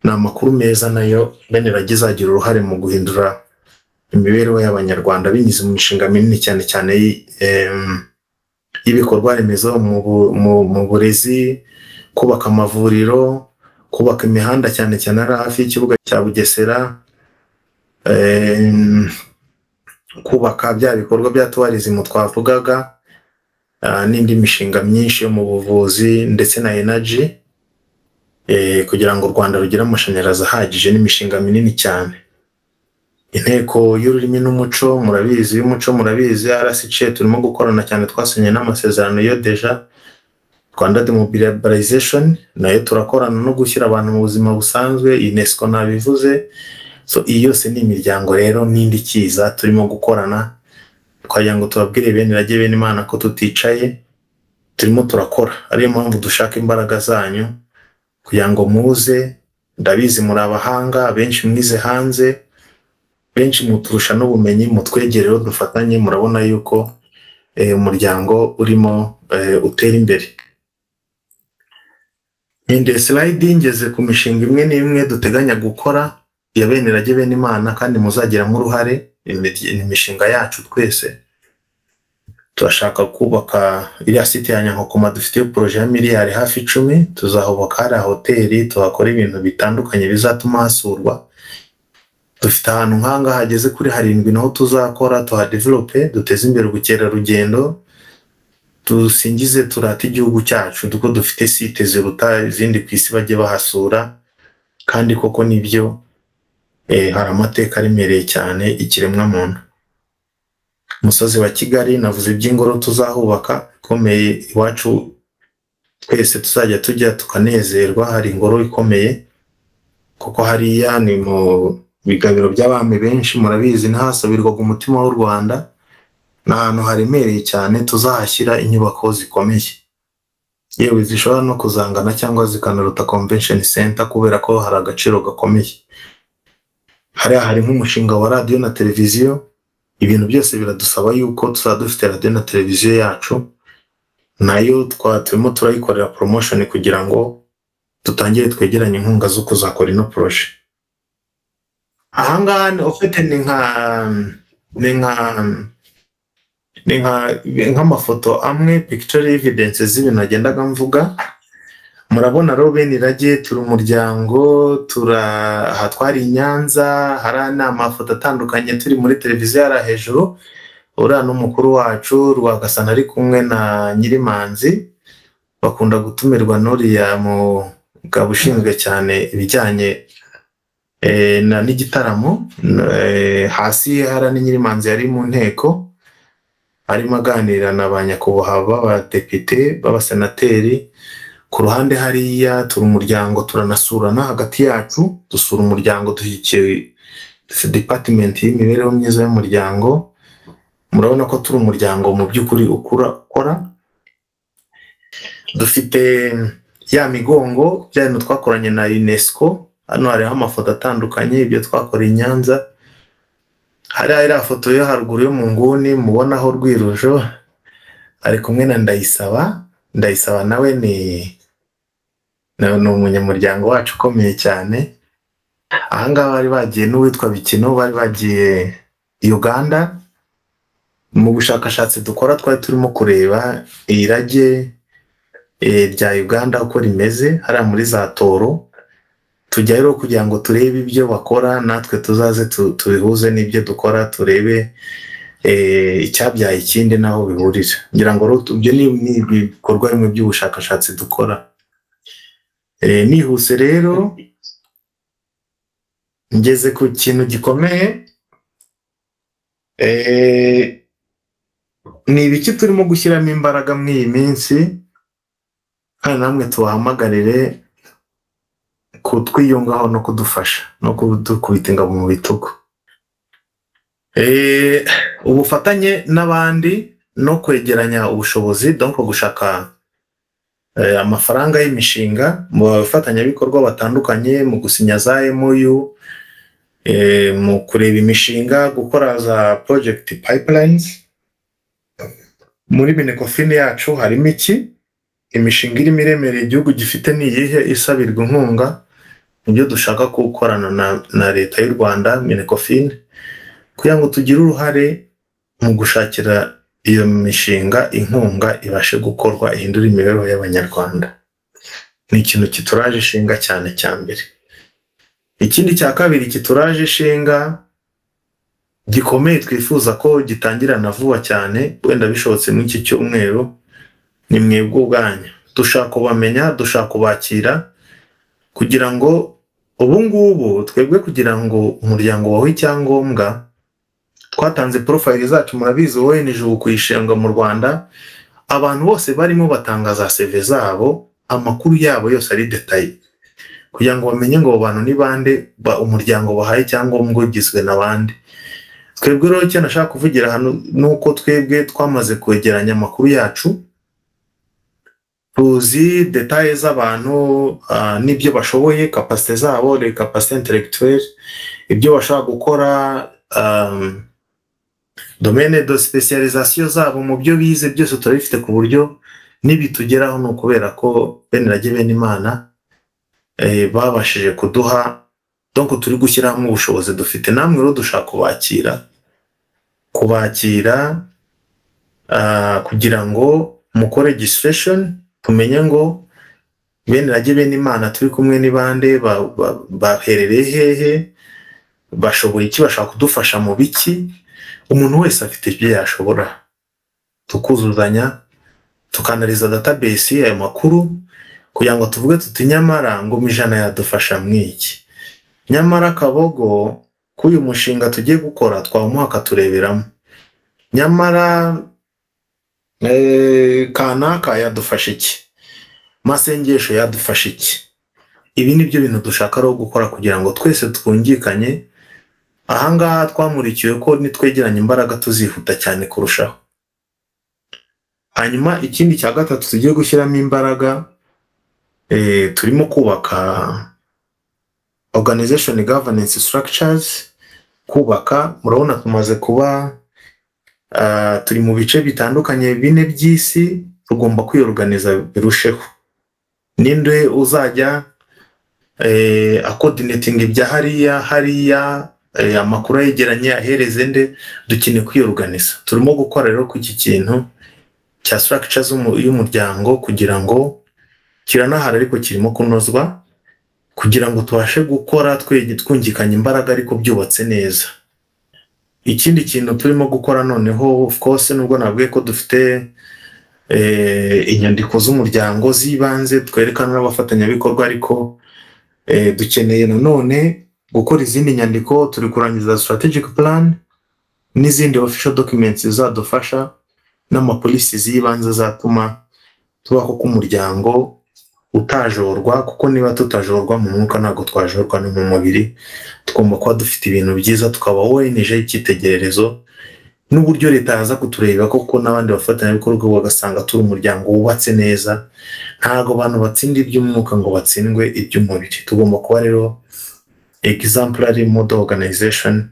Ni amakuru meza nayo Benirage izagira uruhare mu guhindura imibereho y'Abanyarwanda binyuze mu mishinga minini cyane cyane y'ibikorwa remezo mu burezi, kubaka amavuriro, kubaka imihanda cyane cyane ari hafi y'ikibuga cya Bugesera, kubaka bya bikorwa bya tourism twavugaga, n'indi mishinga myinshi yo mu buvuzi ndetse na energy, kugira ngo u Rwanda rugire amashanyarazi ahagije n'imishinga minini cyane. Inteko y'ururimi n'umuco murabizi, y'umuco murabizi, RCC turimo gukorana cyane, twasinye n'amasezerano yo déjà. Rwanda Demobilization nayo turakorana no gushyira abantu mu buzima busanzwe, UNESCO nabivuze. So iyi yose ni imiryango rero n'indi kiza turimo gukorana, twagira ngo tubabwire Benirage bene Imana ko tuticaye, turimo turakora. Ariyo mpamvu dushaka imbaraga zanyu kugira ngo muze, ndabizi muri abahanga, benshi mwize hanze, benshi muturusha n'ubumenyi, mutwegereho dufatanye, murabona yuko umuryango urimo utera imbere. Indi slide ngeze ku mishinga imwe n'imwe duteganya gukora ya Benirage bene Imana, kandi muzagiramo uruhare, imishinga yacu twese. Turashaka kubaka iriya site ya Nyankokoma, dufite projet ya miliyari hafi 10, tuzahubaka hariya hoteli, tuhakora ibintu bitandukanye bizatuma hasurwa. Dufite ahantu nk'ahangaha hageze kuri 7 naho tuzakora, tuhadevelope, duteze imbere ubukerarugendo, dusingize turate igihugu cyacu, kuko dufite site ziruta izindi ku isi bajye bahasura, kandi koko nibyo, hari amateka aremereye cyane ikiremwamuntu. Umusozi wa Kigali navuze iby'ingoro tuzahubaka ikomeye, iwacu twese tuzajya tujya tukanezerwa, hari ingoro ikomeye kuko hariya ni mu bigabiro by'abami benshi, murabizi nahasabirwaga umutima w'u Rwanda, ni ahantu haremereye cyane, tuzahashyira inyubako zikomeye, yewe zishobora no kuzangana cyangwa zikanaruta convention center, kubera ko hari agaciro gakomeye. Hariya hari nk'umushinga wa radiyo na televiziyo. Ibintu byose biradusaba yuko tuzaba dufite radiyo na televiziyo yacu, nayo turimo turayikorera promotion kugira ngo dutangire twegeranye inkunga zo kuzakora ino projet. Ahangaha ufite ni nka ni nka ni nka nk'amafoto amwe, picture evidence z'ibintu nagendaga mvuga. Murabona rero bene irage, turi umuryango, tura aha twari i Nyanza, hari n'amafoto atandukanye turi muri televiziyo yari hejuru. Uriya n'umukuru wacu Rwagasana ari kumwe na Nyirimanzi, bakunda gutumirwa n'uriya mugabo ushinzwe cyane ibijyanye na n'igitaramo. Hasi hari ni Nyirimanzi yari mu nteko arimo aganira na ba nyakubahwa b'abadepite, b'abasenateri. Ku ruhande hariya turi umuryango, turanasurana hagati yacu, dusura umuryango, dushyigikiye department y'imibereho myiza y'umuryango. Murabona ko turi umuryango mu by'ukuri ukura ukora. Dufite ya migongo, bya bintu twakoranye na UNESCO. Hano hariho amafoto atandukanye, ibyo twakoreye i Nyanza. Hariya iriya foto yo haruguru yo mu nguni mubonaho Rwirujo ari kumwe na Ndayisaba. Ndayisaba nawe ni umunyamuryango wacu ukomeye cyane. Ahangaha bari bagiye n'uwitwa Bikino, bari bagiye Uganda mu bushakashatsi dukora. Twari turimo kureba irage rya Uganda uko rimeze hariya muri za Toro. Tujyayo rero kugira ngo turebe ibyo bakora, natwe tuzaze tubihuze n'ibyo dukora, turebe icyabyaye ikindi n'aho bihurira. Ngira ngo rero ibyo ni ibikorwa bimwe by'ubushakashatsi dukora. Nihuse rero ngeze ku kintu gikomeye. Ni ibiki turimo gushyiramo imbaraga muri iyi minsi, kandi namwe tubahamagarire kutwiyungaho no kudufasha no kudukubita ingabo mu bitugu. Ubufatanye n'abandi no kwegeranya ubushobozi, donc gushaka amafaranga y'imishinga mu bafatanyabikorwa batandukanye, mu gusinya za MOU, mu kureba imishinga, gukora za project pipelines. Muri Minecofin yacu harimo iki? Imishinga irimo iremereye igihugu gifite ni iyihe isabirwa inkunga? Nibyo dushaka gukorana na leta y'u Rwanda, Minecofin, kugira ngo tugire uruhare mu gushakira iyo mishinga inkunga, ibashe gukorwa, ihindure imibereho y'Abanyarwanda. Ni ikintu kituraje ishinga cyane cya mbere. Ikindi cya kabiri kituraje ishinga gikomeye, twifuza ko gitangirana vuba cyane, wenda bishobotse muri iki cyumweru, ni mwebwe ubwanyu. Dushaka kubamenya, dushaka kubakira, kugira ngo ubu ngubu twebwe, kugira ngo umuryango wawe icyangombwa, twatanze profile zacu. Murabizi, ONG ubu kuyishinga mu Rwanda, abantu bose barimo batanga za CV zabo, amakuru yabo yose ari détaillé, kugira ngo bamenye ngo abo bantu ni bande, umuryango bahaye icyangombwa ugizwe na bande. Twebwe rero icyo nashaka kuvugira hano ni uko twebwe twamaze kwegeranya amakuru yacu, tuzi détails z'abantu n'ibyo bashoboye, capacité zabo, les capacités intellectuelles, ibyo bashobora gukora, domaine de spécialisation zabo mu byo bize, byose turabifite, ku buryo nibitugeraho ni ukubera ko bene rage bene Imana babashije kuduha. Donc turi gushyiramo ubushobozi dufite. Namwe rero dushaka kubakira kugira ngo mukore registration, tumenye ngo bene rage bene Imana turi kumwe ni bande, baherereye hehe, bashoboye iki, bashaka kudufasha mu biki. Umuntu wese afite ibyo yashobora, tukuzuzanya, tukanaliza database, ayo makuru, kugira ngo tuvuge tuti: "Nyamara ngo ijana yadufasha mwiki, nyamara Kabogo k'uyu mushinga tugiye gukora twawumuha akatureberamo, nyamara kanaka yadufasha iki, Masengesho yadufasha iki." Ibi ni byo bintu dushaka rero gukora kugira ngo twese twungikanye. Ahangaha twamurikiwe ko nitwegeranya imbaraga tuzihuta cyane kurushaho. Hanyuma ikindi cya gatatu tugiye gushyiramo imbaraga, turimo kubaka organization governance structures. Kubaka, murabona tumaze kuba Turi mu bice bitandukanye bine by'isi, tugomba kwiyoruganiza birusheho. Ninde uzajya acoordinating ibya hariya hariya, amakuru ayegeranye ahereze nde? Dukeneye kwiyoruganiza. Turimo gukora rero ku iki kintu cya structure y'umuryango, kugira ngo kiranahari ariko kirimo kunozwa, kugira ngo tubashe gukora twungikanya imbaraga ariko byubatse neza. Ikindi kintu turimo gukora noneho, of course, nubwo nabwiye ko dufite inyandiko z'umuryango z'ibanze twerekana n'abafatanyabikorwa, ariko dukeneye nanone gukora izindi nyandiko. Turi kurangiza strategic plan n'izindi official documents zizadufasha n'amapolicies y'ibanze azatuma tubaho k'umuryango utajorwa, kuko niba tutajorwa mu mwuka ntabwo twajorwa no mu mubiri. Tugomba kuba dufite ibintu byiza, tukaba ONG y'icyitegererezo, n'uburyo leta yaza kutureba koko n'abandi bafatanyabikorwa bagasanga turi umuryango wubatse neza. Ntabwo abantu batsinda iby'umwuka ngo batsindwe iby'umubiri. Tugomba kuba rero exemplary model organization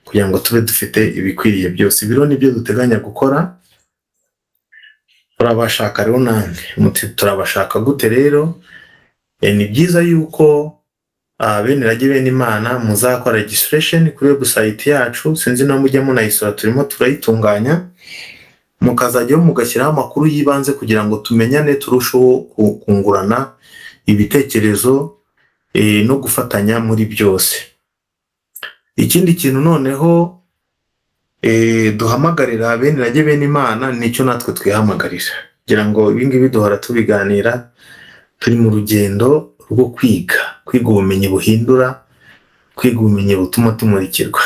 kugira ngo tube dufite ibikwiriye byose. Ibiro nibyo duteganya gukora. Turabashaka rero namwe muti turabashaka gute rero? Ni byiza yuko bene rage bene Imana muzakora registration kuri website yacu. Sinzi na mujya munayisura, turimo turayitunganya, mukazajyaho mugashyiraho amakuru y'ibanze kugira ngo tumenyane, turusheho kungurana ibitekerezo no gufatanya muri byose. Ikindi kintu noneho duhamagarira bene rage bene Imana, nicyo natwe twihamagarira, kugira ngo ibi ngibi duhora tubiganira, turi mu rugendo rwo kwiga, kwiga ubumenyi buhindura, kwiga ubumenyi butuma tumurikirwa.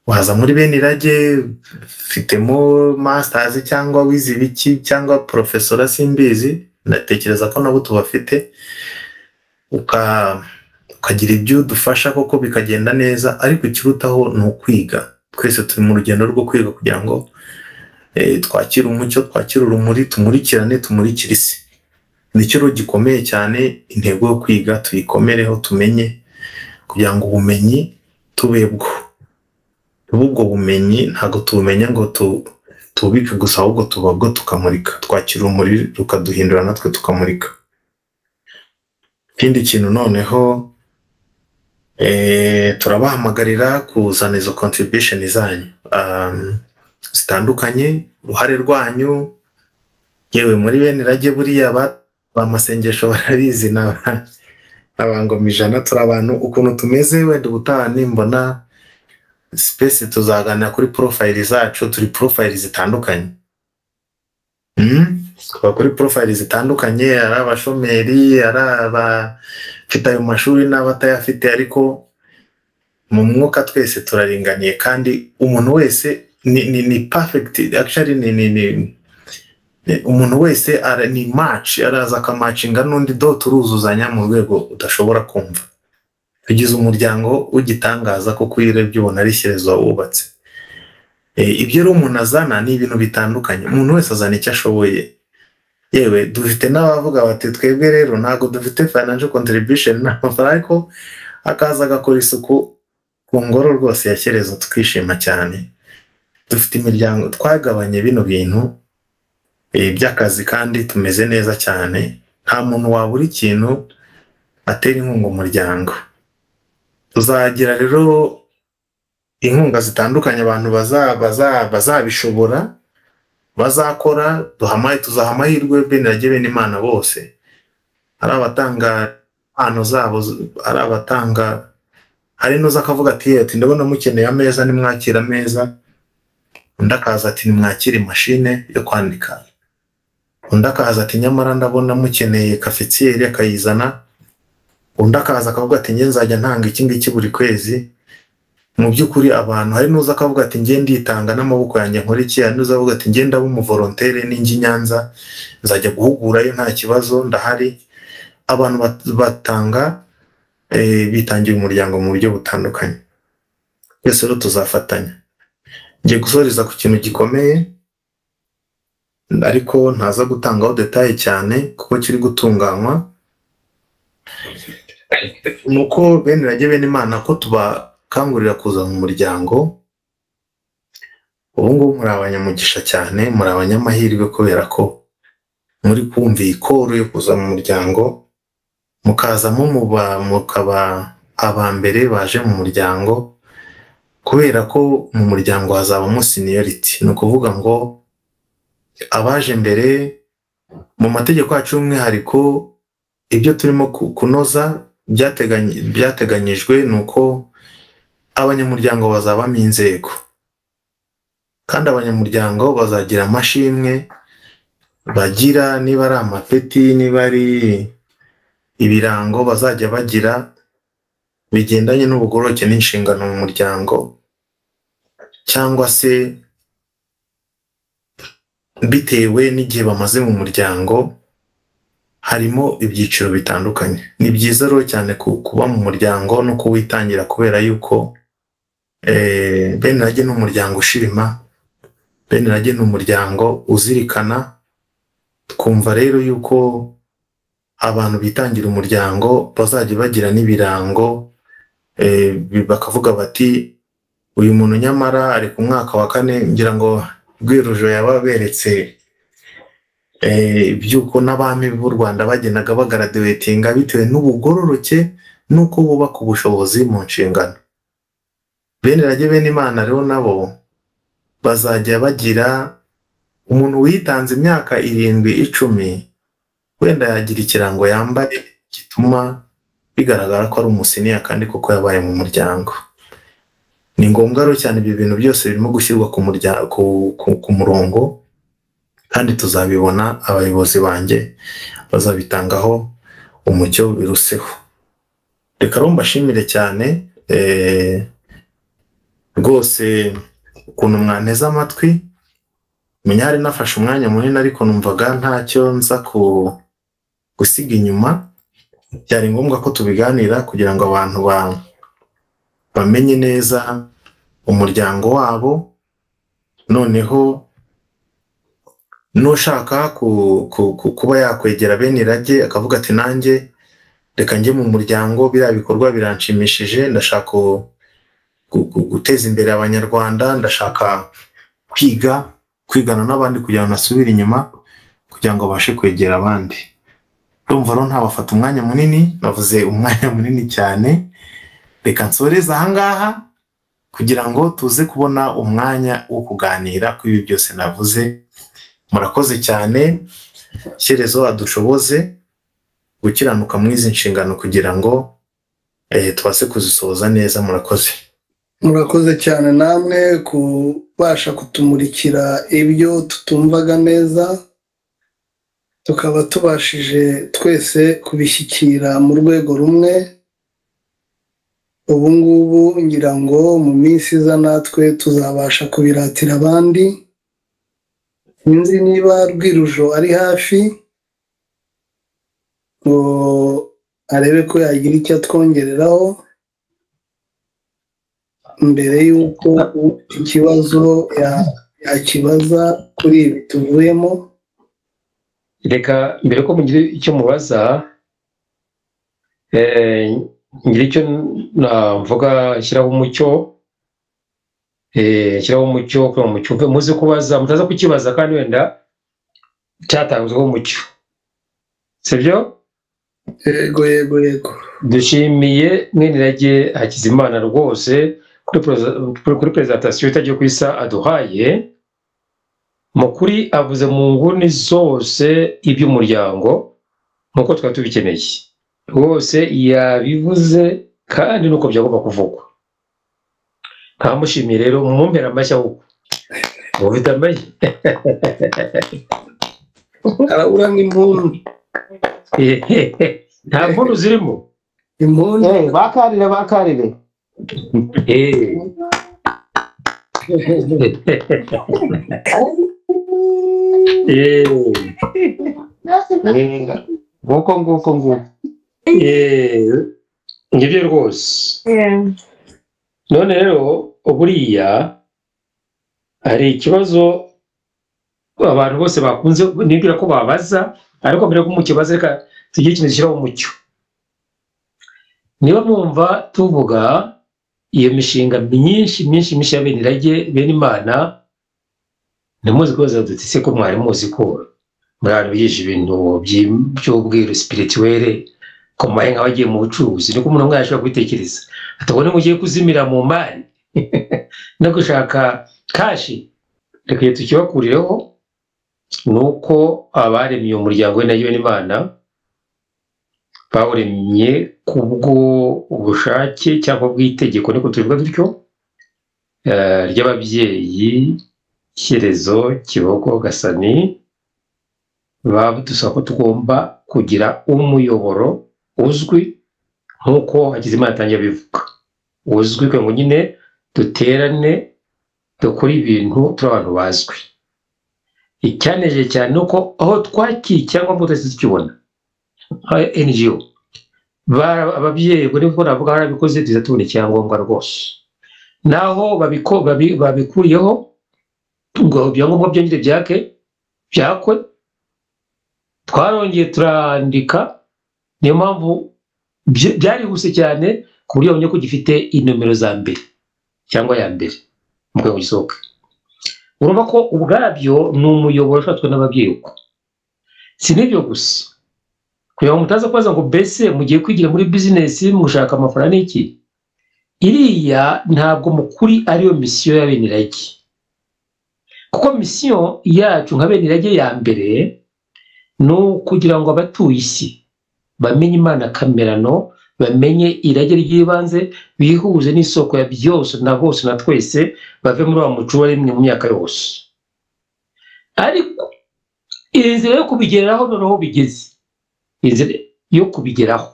Waza muri bene irage ufitemo masters cyangwa wize ibiki cyangwa professor, simbizi, ndatekereza ko nabo tubafite, ukagira ibyo udufasha koko bikagenda neza, ariko ikirutaho ni ukwiga. Twese turi mu rugendo rwo kwiga kugira ngo twakire umucyo, twakire urumuri, tumurikirane, tumurikire isi. Nicyo rero gikomeye cyane. Intego yo kwiga tuyikomereho, tumenye, kugira ngo ubumenyi tubebwo tube ubwo bumenyi. Ntabwo tubumenya ngo tubike gusa, ahubwo tuba bwo tukamurika, twakira urumuri rukaduhindura natwe tukamurika. Ikindi kintu noneho, turabahamagarira kuzana izo contribution zanyu zitandukanye, uruhare rwanyu. Yewe, muri bene rage buriya ba masengesho barabizi n'abangoma ijana, turi abantu ukuntu tumeze. Wenda ubutaha nimbona space tuzaganira kuri profile zacu. Turi profile zitandukanye. Tuba kuri profile zitandukanye, ari abashomeri, ari abafite ayo mashuri n'abatayafite, ariko mu mwuka twese turaringaniye, kandi umuntu wese ni perfect. Actually ni umuntu wese ni match, araza akamatchinga n'undi, do turuzuzanya mu rwego udashobora kumva. Tugize umuryango w'igitangaza, kuko iyo urebye ubona ari ishyerezo wubatse. Ibyo rero umuntu azana ni ibintu bitandukanye, umuntu wese azana icyo ashoboye. Yewe, dufite n'abavuga bati twebwe rero ntabwo dufite financial contribution n'amafaranga, ariko akaza agakora isuku ku ngoro rwose ya Shyerezo, tukishima cyane. Dufite imiryango, twagabanye bino bintu by'akazi kandi tumeze neza cyane. Nta muntu wabura ikintu atera inkunga umuryango. Tuzagira rero inkunga zitandukanye, abantu bazabishobora bazakora. Duhamaye, tuzaha amahirwe bene rage bene Imana bose, ari abatanga impano zabo, ari abatanga, hari n'uza akavuga ati ndabona mukeneye ameza, nimwakira ameza. Undi akaza ati nimwakire mashine yo kwandika. Undi akaza ati nyamara ndabona mukeneye cafetière, akayizana. Undi akaza akavuga ati njye nzajya ntanga iki ngiki buri kwezi. Mu by'ukuri abantu, hari n'uza akavuga ati njye nditanga n'amaboko yanjye nkora iki. Hari n'uza avuga ati njye ndaba umuvolontaire, ninjya i Nyanza nzajya guhugurayo, nta kibazo, ndahari. Abantu batanga, bitangira umuryango mu buryo butandukanye. Twese rero tuzafatanya. Ngiye gusoreza ku kintu gikomeye, ariko ntaza gutangaho détails cyane kuko kiri gutunganywa. Ni uko bene rage bene Imana ko tubakangurira kuza mu muryango. Ubu ngubu muri abanyamugisha cyane, muri abanyamahirwe kubera ko muri kumva iyi call yo kuza mu muryango, mukazamo mukaba aba mbere baje mu muryango, kubera ko mu muryango hazabamo seniority. Ni ukuvuga ngo abaje mbere mu mategeko yacu y'umwihariko, ibyo turimo kunoza byateganyijwe ni uko abanyamuryango bazabamo inzego, kandi abanyamuryango bazagira amashimwe bagira, niba ari amapeti, niba ari ibirango bazajya bagira bigendanye n'ubugoroke n'inshingano mu muryango, cyangwa se bitewe n'igihe bamaze mu muryango. Harimo ibyiciro bitandukanye. Ni byiza rero cyane kuba mu muryango no kuwitangira, kubera yuko Benirage ni umuryango ushima, Benirage ni umuryango uzirikana. Twumva rero yuko abantu bitangira umuryango bazajya bagira n'ibirango, bakavuga bati uyu muntu nyamara ari ku mwaka wa 4. Ngira ngo Rwirujo yababeretse by'uko n'abami b'u Rwanda bagendaga bagraduatinga bitewe n'ubugororoke n'uko bubaka ubushobozi mu nshingano. Benirage bene Imana rero nabo bazajya bagira umuntu witanze imyaka 7, 10, wenda yagira ikirango yambaye gituma bigaragara ko ari umusiniya kandi koko yabaye mu muryango. Ni ngombwa rero cyane, ibyo bintu byose birimo gushyirwa ku murongo, kandi tuzabibona, abayobozi banjye bazabitangaho umucyo biruseho. Reka rero mbashimire cyane rwose ukuntu mwanteze amatwi. Menya hari nafashe umwanya munini, ariko numvaga ntacyo nza gusiga inyuma. Byari ngombwa ko tubiganira kugira ngo abantu bamenye neza umuryango wabo. Noneho nushaka kuba yakwegera Benirage akavuga ati nanjye reka njye mu muryango, biriya bikorwa biranshimishije, ndashaka guteza imbere abanyarwanda, ndashaka kwigana n'abandi kugira ngo nasubire inyuma, kugira ngo abashe kwegera abandi. Ndumva rero ntabafata umwanya munini, navuze umwanya munini cyane. Reka nsoreze aha ngaha kugira ngo tuze kubona umwanya wo kuganira kuri ibi byose navuze. Murakoze cyane. Shyerezo adushoboze gukiranuka mu izi nshingano kugira ngo tubashe kuzisohoza neza. Murakoze. Murakoze cyane namwe kubasha kutumurikira ibyo tutumvaga neza, tukaba tubashije twese kubishyikira mu rwego rumwe. Ubu ngubu ngira ngo mu minsi iza natwe tuzabasha kubiratira abandi. Sinzi niba Rwirujo ari hafi ngo arebe ko yagira icyo atwongereraho mbere y'uko ikibazo yakibaza kuri ibi tuvuyemo. Reka mbere ko mugira icyo mubaza, ngira icyo navuga, shyiraho umucyo, shyiraho umucyo kugira ngo mucyumve, muze kubaza, mutaza kukibaza kandi wenda cyatanzweho umucyo, sibyo? Yego yego yego. Dushimiye Mwenirage Hakizimana rwose kuri presentation itagiye ku isa aduhaye. Mu kuri avuze mu nguni zose iby'umuryango nk'uko twari tubikeneye, rwose yabivuze kandi nuko byagomba kuvugwa. Ntamushimiye rero, mumumpera amashyi ahubwo mufite amashyi. Arabura nk'impundu. Nta mpundu zirimo. Impundu. Bakarire bakarire. Nguko nguko nguko. Ngibyo rwose. None rero buriya hari ikibazo abantu bose bakunze nibwira ko babaza, ariko mbere ko mukibaza reka tugire ikintu gishyiraho umucyo. Niba mwumva tuvuga iyo mishinga myinshi myinshi myinshi ya Benirage bene Imana, Ntimuzi kubaza duti se ko mwari muzi ko muri abantu bigisha ibintu by'ubwiru spirituelle, ko mubaye nk'abagiye mu bucuruzi, niko umuntu umwe yashobora kubitekereza atabona mugiye kuzimira mu mari no gushaka kashi. Reka tukibakurireho nuko abaremye umuryango we nayo n'Imana bawuremye kubwo ubushake cyangwa bw'itegeko, niko tubivuga dutyo, ry'ababyeyi Shyerezo Kibogo Gasani, badusaba ko tugomba kugira umuyoboro uzwi nk'uko Hakizimana atangiye abivuga, uzwi kugira ngo nyine duterane dukore ibintu turi abantu bazwi. Icyaneje cyane nuko aho twakiye cyangwa ngo tukibona nka NGO ababyeyi ubwo niko navuga barabikoze, tuza tubona icyangombwa rwose, naho babikuriyeho ngo ibyangombwa byongere byakwe, twarongeye turandika. Niyo mpamvu byarihuse cyane ku buryo babonye ko gifite inomero za mbere cyangwa ya mbere mu rwego gisohoka. Urumva ko ubwabyo ni umuyoboro ushatswe n'ababyeyi. Uko si n'ibyo gusa, kugira ngo mutaza kubaza ngo mbese mugiye kwigira muri bizinesi mushaka amafaranga n'iki, iriya ntabwo mukuri ariyo misiyo ya bene irage, kuko misiyo yacu nka bene irage ya mbere ni ukugira ngo abatuye isi bamenye Imana kamerano, bamenye irage ry'ibanze, bihuze n'isoko ya byose na bose na twese, bave muri wa muco waremwe mu myaka yose. Ariko inzira yo kubigeraho noneho bigeze, inzira yo kubigeraho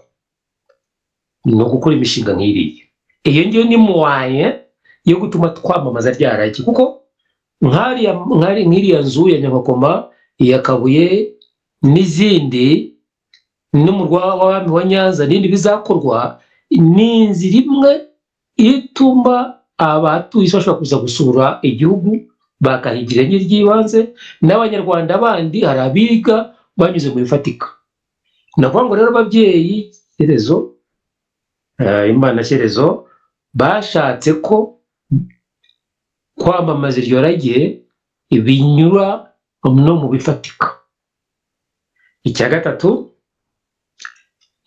ni ugukora imishinga nk'iriya. Iyo ngiyo ni muwaye yo gutuma twamamaza rya rage, kuko nk'iriya nzu ya Nyakakoma, iya Kabuye n'izindi, n'umurwa w'abami wa Nyanza n'indi bizakorwa, ni inzira imwe ituma abatuye isi bashobora kuza gusura igihugu bakahigira irenge ry'ibanze, n'abanyarwanda bandi hari abiga banyuze mu bifatika. Navuga ngo rero ababyeyi Shyerezo, Imana Shyerezo, bashatse ko kwamamaza iryo rage binyura no mu bifatika. Icya gatatu,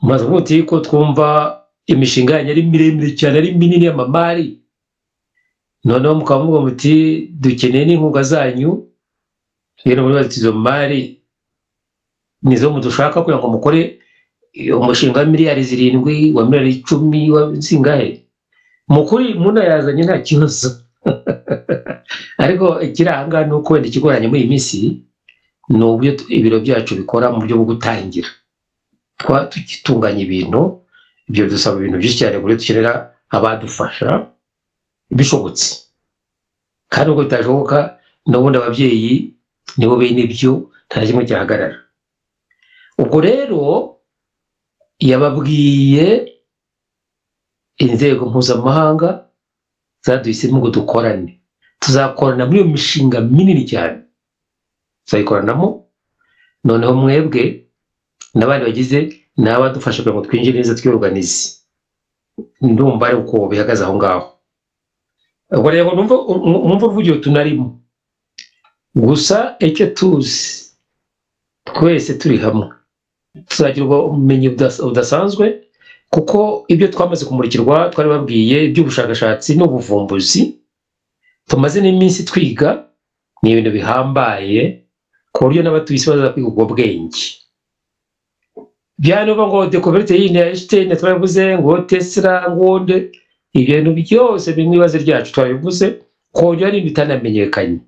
mumaze muti ko twumva imishinga yanyu ari miremire cyane, ari minini y'amamari, noneho mukaba muvuga muti dukeneye n'inkunga zanyu, rero muri bati izo mari nizo mudushaka kugira ngo mukore umushinga wa miliyari 7, wa miliyari 10, wa zingahe, mukuri munayazanye nta kibazo. Ariko ikiranga ni uko wenda ikigoranye muri iyi minsi ni uburyo ibiro byacu bikora mu buryo bwo gutangira tukitunganya ibintu, ibyo dusaba ibintu byinshi cyane kuri dukenera abadufasha bishobotse, kandi ubwo bitashoboka n'ubundi ababyeyi nibo bene ibyo, nta kimwe cyahagarara. Ubwo rero yababwiye inzego mpuzamahanga zaduhisemo ngo dukorane, tuzakorana muri iyo mishinga minini cyane, tuzayikoranamo. Noneho mwebwe n'abandi bagize n'abadufasha kugira ngo twinjire neza twiorganize. Ndumva ari uko bihagaze aho ngaho. Ubwo rero numva uruvugiro tunarimo gusa, icyo tuzi twese turi hamwe tuzagira ubumenyi budasanzwe, kuko ibyo twamaze kumurikirwa twari babwiye iby'ubushakashatsi n'ubuvumbuzi tumaze n'iminsi twiga, ni ibintu bihambaye ku buryo n'abatuye isi baza kwiga ubwo bwenge. Byano ngo découverte yindi ya Einstein twaravuze, ngo Tesla, ngo nde, ibintu byose bimwe ibibazo ryacu twabivuze, kongera ari bitanamenyekanye.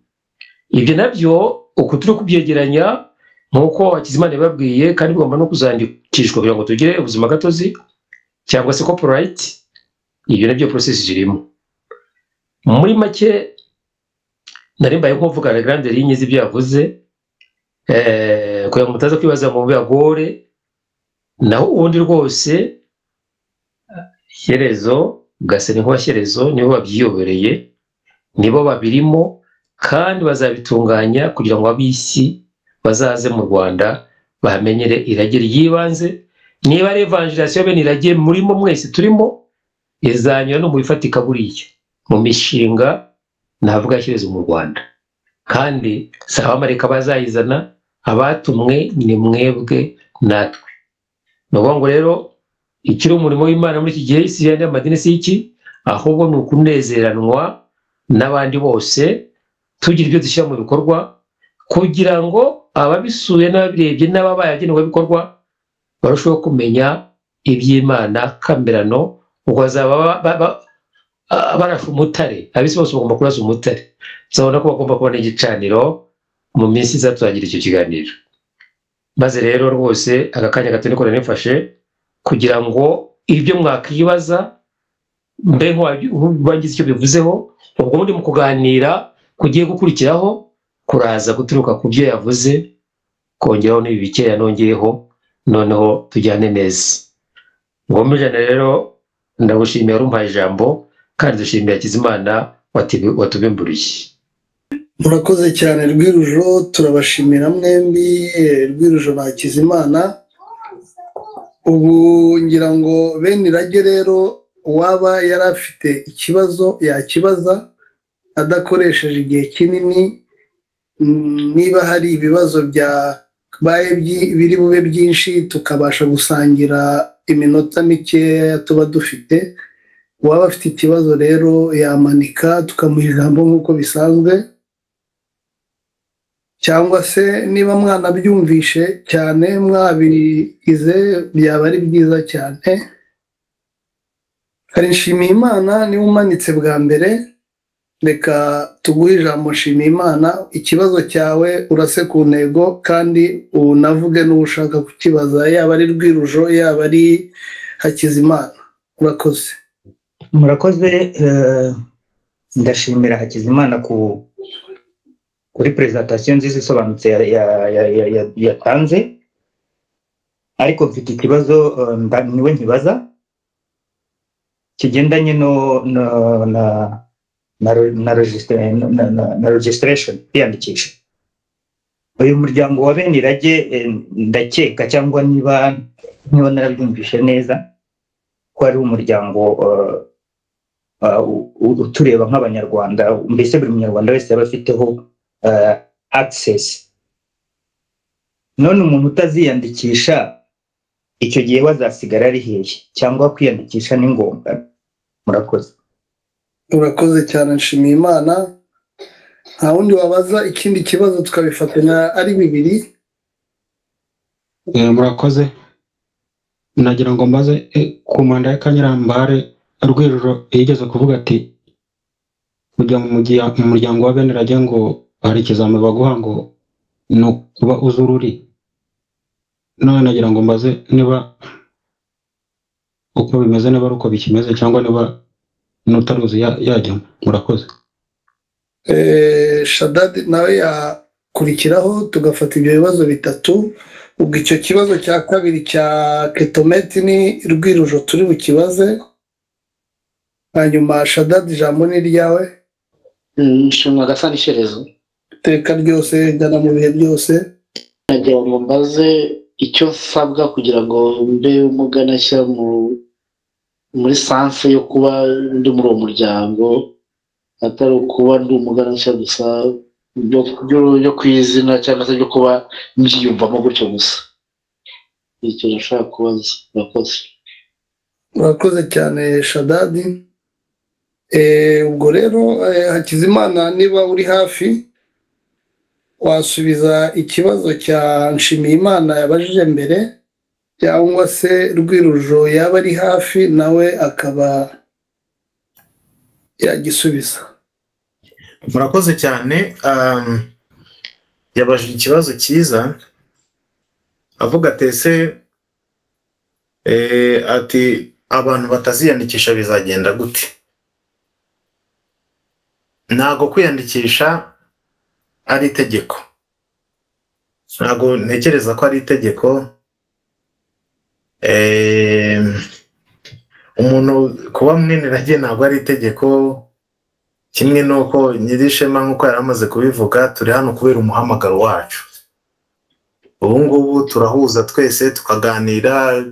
Ibyo nabyo uko turi kubyegeranya nkuko Hakizimana yababwiye, kandi bigomba no kuzandikishwa kugira ngo tugire ubuzima gatozi cyangwa se copyright, ibyo nabyo process zirimo. Muri make nari mbaye nkuvuga la grande ligne z'ibyo yavuze, kugira ngo mutaza kwibaza ngo bibagore. Naho ubundi rwose Shyerezo Gasani nkuba Shyerezo nibo babyiyobereye, nibo babirimo, kandi bazabitunganya kugira ngo ab'isi bazaze mu Rwanda bahamenyere irage ry'ibanze. Niba ari evangelisation bene irage murimo mwese turimo, izanyura no mu bifatika buriya mu mishinga navuga Shyerezo mu Rwanda. Kandi si abamarayika bazayizana, abatumwe ni mwebwe natwe. Ni ukuvuga ngo rero ikiri umurimo w'Imana muri iki gihe, isi y'andi amadini si iki, ahubwo ni ukunezeranwa n'abandi bose, tugira ibyo dushyira mu bikorwa kugira ngo ababisuye n'ababirebye n'ababaye abagenerwabikorwa barusheho kumenya iby'Imana kamerano. Ubwo bazaba barashe umutare, ab'isi bose bagomba kurasa umutare. Tuzabona ko bagomba kubona igicaniro mu minsi iza, tuzagira icyo kiganiro. Maze rero rwose aka kanya gato niko nifashe kugira ngo ibyo mwakwibaza mbe nk'uwagize icyo bivuzeho. Ubwo muri mu kuganira kugiye gukurikiraho kuraza guturuka ku byo yavuze, kongeraho n'ibi bikeya nongeyeho, noneho tujyane neza. Ngomba ijana rero ndagushimiye warumpaye ijambo, kandi dushimiye Hakizimana watubimburiye. Murakoze cyane Rwirujo, turabashimira mwembi, Rwirujo na Hakizimana. Ubu ngira ngo bene irage rero uwaba yari afite ikibazo yakibaza adakoresheje igihe kinini. Niba hari ibibazo byabaye biri bube byinshi tukabasha gusangira iminota mikeya tuba dufite. Uwaba afite ikibazo rero yamanika tukamuha ijambo nk'uko bisanzwe, cyangwa se niba mwanabyumvishe cyane mwabigize byaba ari byiza cyane. Hari Nshimiyimana niwe umanitse bwa mbere, reka tuguhe ijambo Nshimiyimana, ikibazo cyawe urase ku ntego kandi unavuge n'uwo ushaka kukibaza, yaba ari Rwirujo yaba ari Hakizimana. Urakoze. Murakoze. Ndashimira Hakizimana kuri presentation nziza isobanutse yatanze, ariko mfite ikibazo niwe nkibaza kigendanye no na na na registration, kwiyandikisha. Uyu muryango wa bene irage, ndakeka cyangwa niba narabyumvishe neza ko ari umuryango utureba nk'abanyarwanda, mbese buri munyarwanda wese yaba afiteho access. None umuntu utaziyandikisha icyo gihe wazasigara ari hehe, cyangwa kwiyandikisha ni ngombwa? Murakoze. Urakoze cyane Nshimiyimana. Nta wundi wabaza ikindi kibazo tukabifatanya ari bibiri? Murakoze. Nagira ngo mbaze ku manda ya Kanyarambare, Rwirujo yigeze kuvuga ati kujya mu muryango wa bene irage ngo hari ikizami baguha ngo ni ukuba uzi ururi. None nagira ngo mbaze niba uko bimeze, niba ari uko bikimeze, cyangwa niba n'utaruzi yajyamo. Murakoze. Shadadi nawe yakurikiraho tugafata ibyo bibazo bitatu. Ubwo icyo kibazo cya kabiri cya ketometi ni Rwirujo turi bukibaze, hanyuma Shadadi ijambo ni ryawe. Nshimwa Gasana Ishyerezo. Iteka ryose gana mu bihe byose. Nagira ngo mbaze icyo nsabwa kugira ngo mbe umuganashya muri sanse yo kuba ndi muri uwo muryango, atari ukuba ndi umuganashya gusa byo ku izina cyangwa se byo kuba mbyiyumvamo gutyo gusa. Icyo nashaka kubaza. Murakoze. Murakoze cyane Shadadi. Ubwo rero Hakizimana niba uri hafi wasubiza ikibazo cya Nshimiyimana yabajije mbere, cyangwa se Rwirujo yaba ari hafi nawe akaba yagisubiza. Murakoze cyane. Yabajije ikibazo cyiza avuga atese ati abantu bataziyandikisha bizagenda gute? Ntago kwiyandikisha ari itegeko, ntago ntekereza ko ari itegeko. Umuntu kuba mwene irage ntabwo ari itegeko, kimwe nuko Nyirishema nk'uko yari amaze kubivuga, turi hano kubera umuhamagaro wacu. Ubu ngubu turahuza twese tukaganira.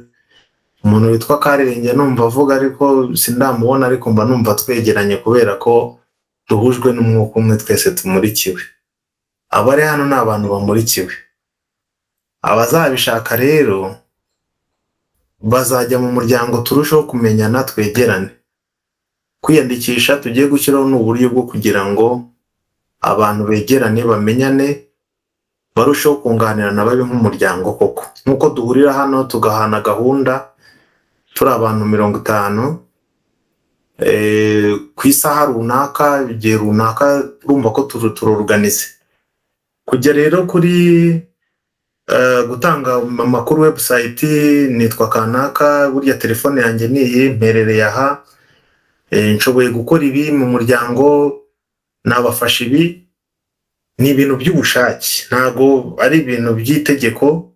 Umuntu witwa Karirenge numva avuga ariko sindamubona, ariko mba numva twegeranye kubera ko duhujwe n'umwuka umwe, twese tumurikiwe. Abari hano ni abantu bamurikiwe. Abazabishaka rero bazajya mu muryango turusheho kumenyana, twegerane. Kwiyandikisha tugiye gushyiraho ni uburyo bwo kugira ngo abantu begerane, bamenyane, barusheho kunganirana, babe nk'umuryango koko. Nk'uko duhurira hano tugahana gahunda turi abantu 50 ku isaha runaka, igihe runaka, urumva ko turuganize. Kujya rero kuri gutanga amakuru website, nitwa kanaka, burya telefone yanjye ni iyi, mperereye aha, nshoboye gukora ibi mu muryango, nabafasha ibi, ni ibintu by'ubushake, ntago ari ibintu by'itegeko.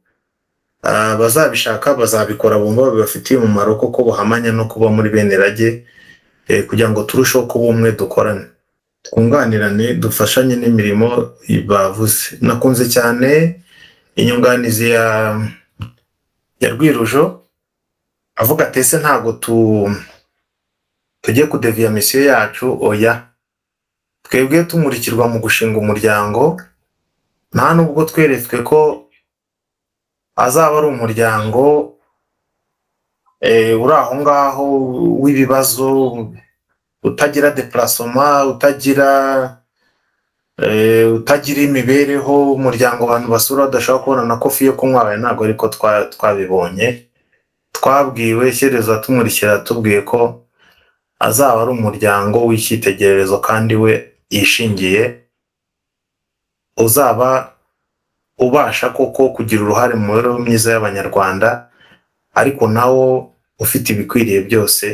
Bazabishaka bazabikora bumva bibafitiye umumaro koko buhamanya no kuba muri bene rage, kugira ngo turusheho kuba umwe, dukorane, twunganirane, dufashanye n'imirimo bavuze. Nakunze cyane inyunganizi ya Rwirujo avuga ati ese ntago tugiye kudeviya misiyo yacu? Oya, twebwe tumurikirwa mu gushinga umuryango, nta nubwo tweretswe ko azaba ari umuryango uri aho ngaho w'ibibazo, utagira deplacement, utagira imibereho, umuryango abantu basura badashobora kubona na kofi yo kunywa. Ntabwo ariko twabibonye, twabwiwe Shyerezo tumurikira tubwiye ko azaba ari umuryango w'icyitegererezo kandi we yishingiye, uzaba ubasha koko kugira uruhare mu mibereho myiza y'Abanyarwanda, ariko nawo ufite ibikwiriye byose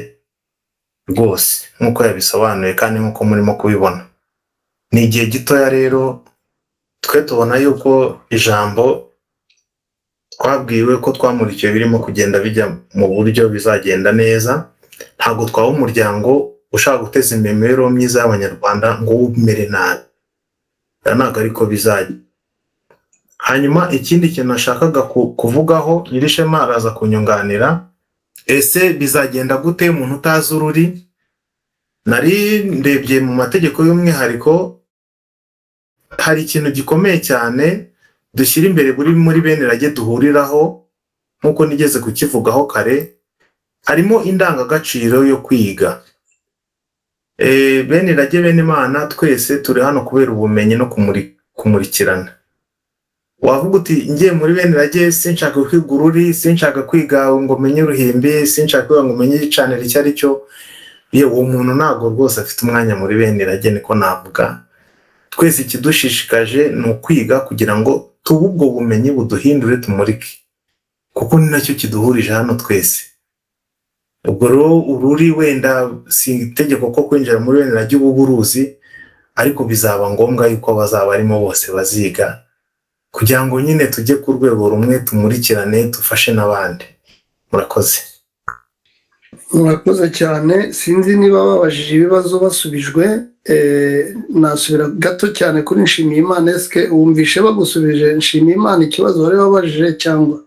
rwose nk'uko yabisobanuye kandi nk'uko murimo kubibona. Ni igihe gitoya rero twe tubona yuko ijambo twabwiwe ko twamurikiwe birimo kugenda bijya mu buryo bizagenda neza. Ntabwo twaba umuryango ushaka guteza imbere imibereho myiza y'Abanyarwanda ngo umere nabi, ntabwo ariko bizajya. Hanyuma ikindi kintu nashakaga kuvugaho, Nyirishema araza kunyunganira, ese bizagenda gute umuntu utazi ururi? Nari ndebye mu mategeko y'umwihariko, hari ikintu gikomeye cyane dushyira imbere buri muri bene rage duhuriraho, nk'uko nigeze kukivugaho kare, harimo indangagaciro yo kwiga. Bene rage bene Imana twese turi hano kubera ubumenyi no kumurikirana. Wavuga uti ngiye muri bene rage sinshaka kwiga ururi, sinshaka kwiga ngo menye uruhimbi, sinshaka kwiga ngo menye igicaniro icyo ari cyo, yewe uwo muntu ntabwo rwose afite umwanya muri bene rage, niko navuga. Twese ikidushishikaje ni ukwiga kugira ngo tube ubwo bumenyi buduhindure tumurike, kuko ni nacyo kiduhurije hano twese. Ubwo rero ururi wenda si itegeko ko kwinjira muri bene rage uburuzi, ariko bizaba ngombwa yuko bazaba barimo bose baziga, kugira ngo nyine tujye ku rwego rumwe, tumurikirane, dufashe n'abandi. Murakoze. Murakoze cyane. Sinzi niba babajije ibibazo basubijwe. Nasubira gato cyane kuri Nshimiyimana. Eske wumvishe bagusubije Nshimiyimana ikibazo wari wabajije cyangwa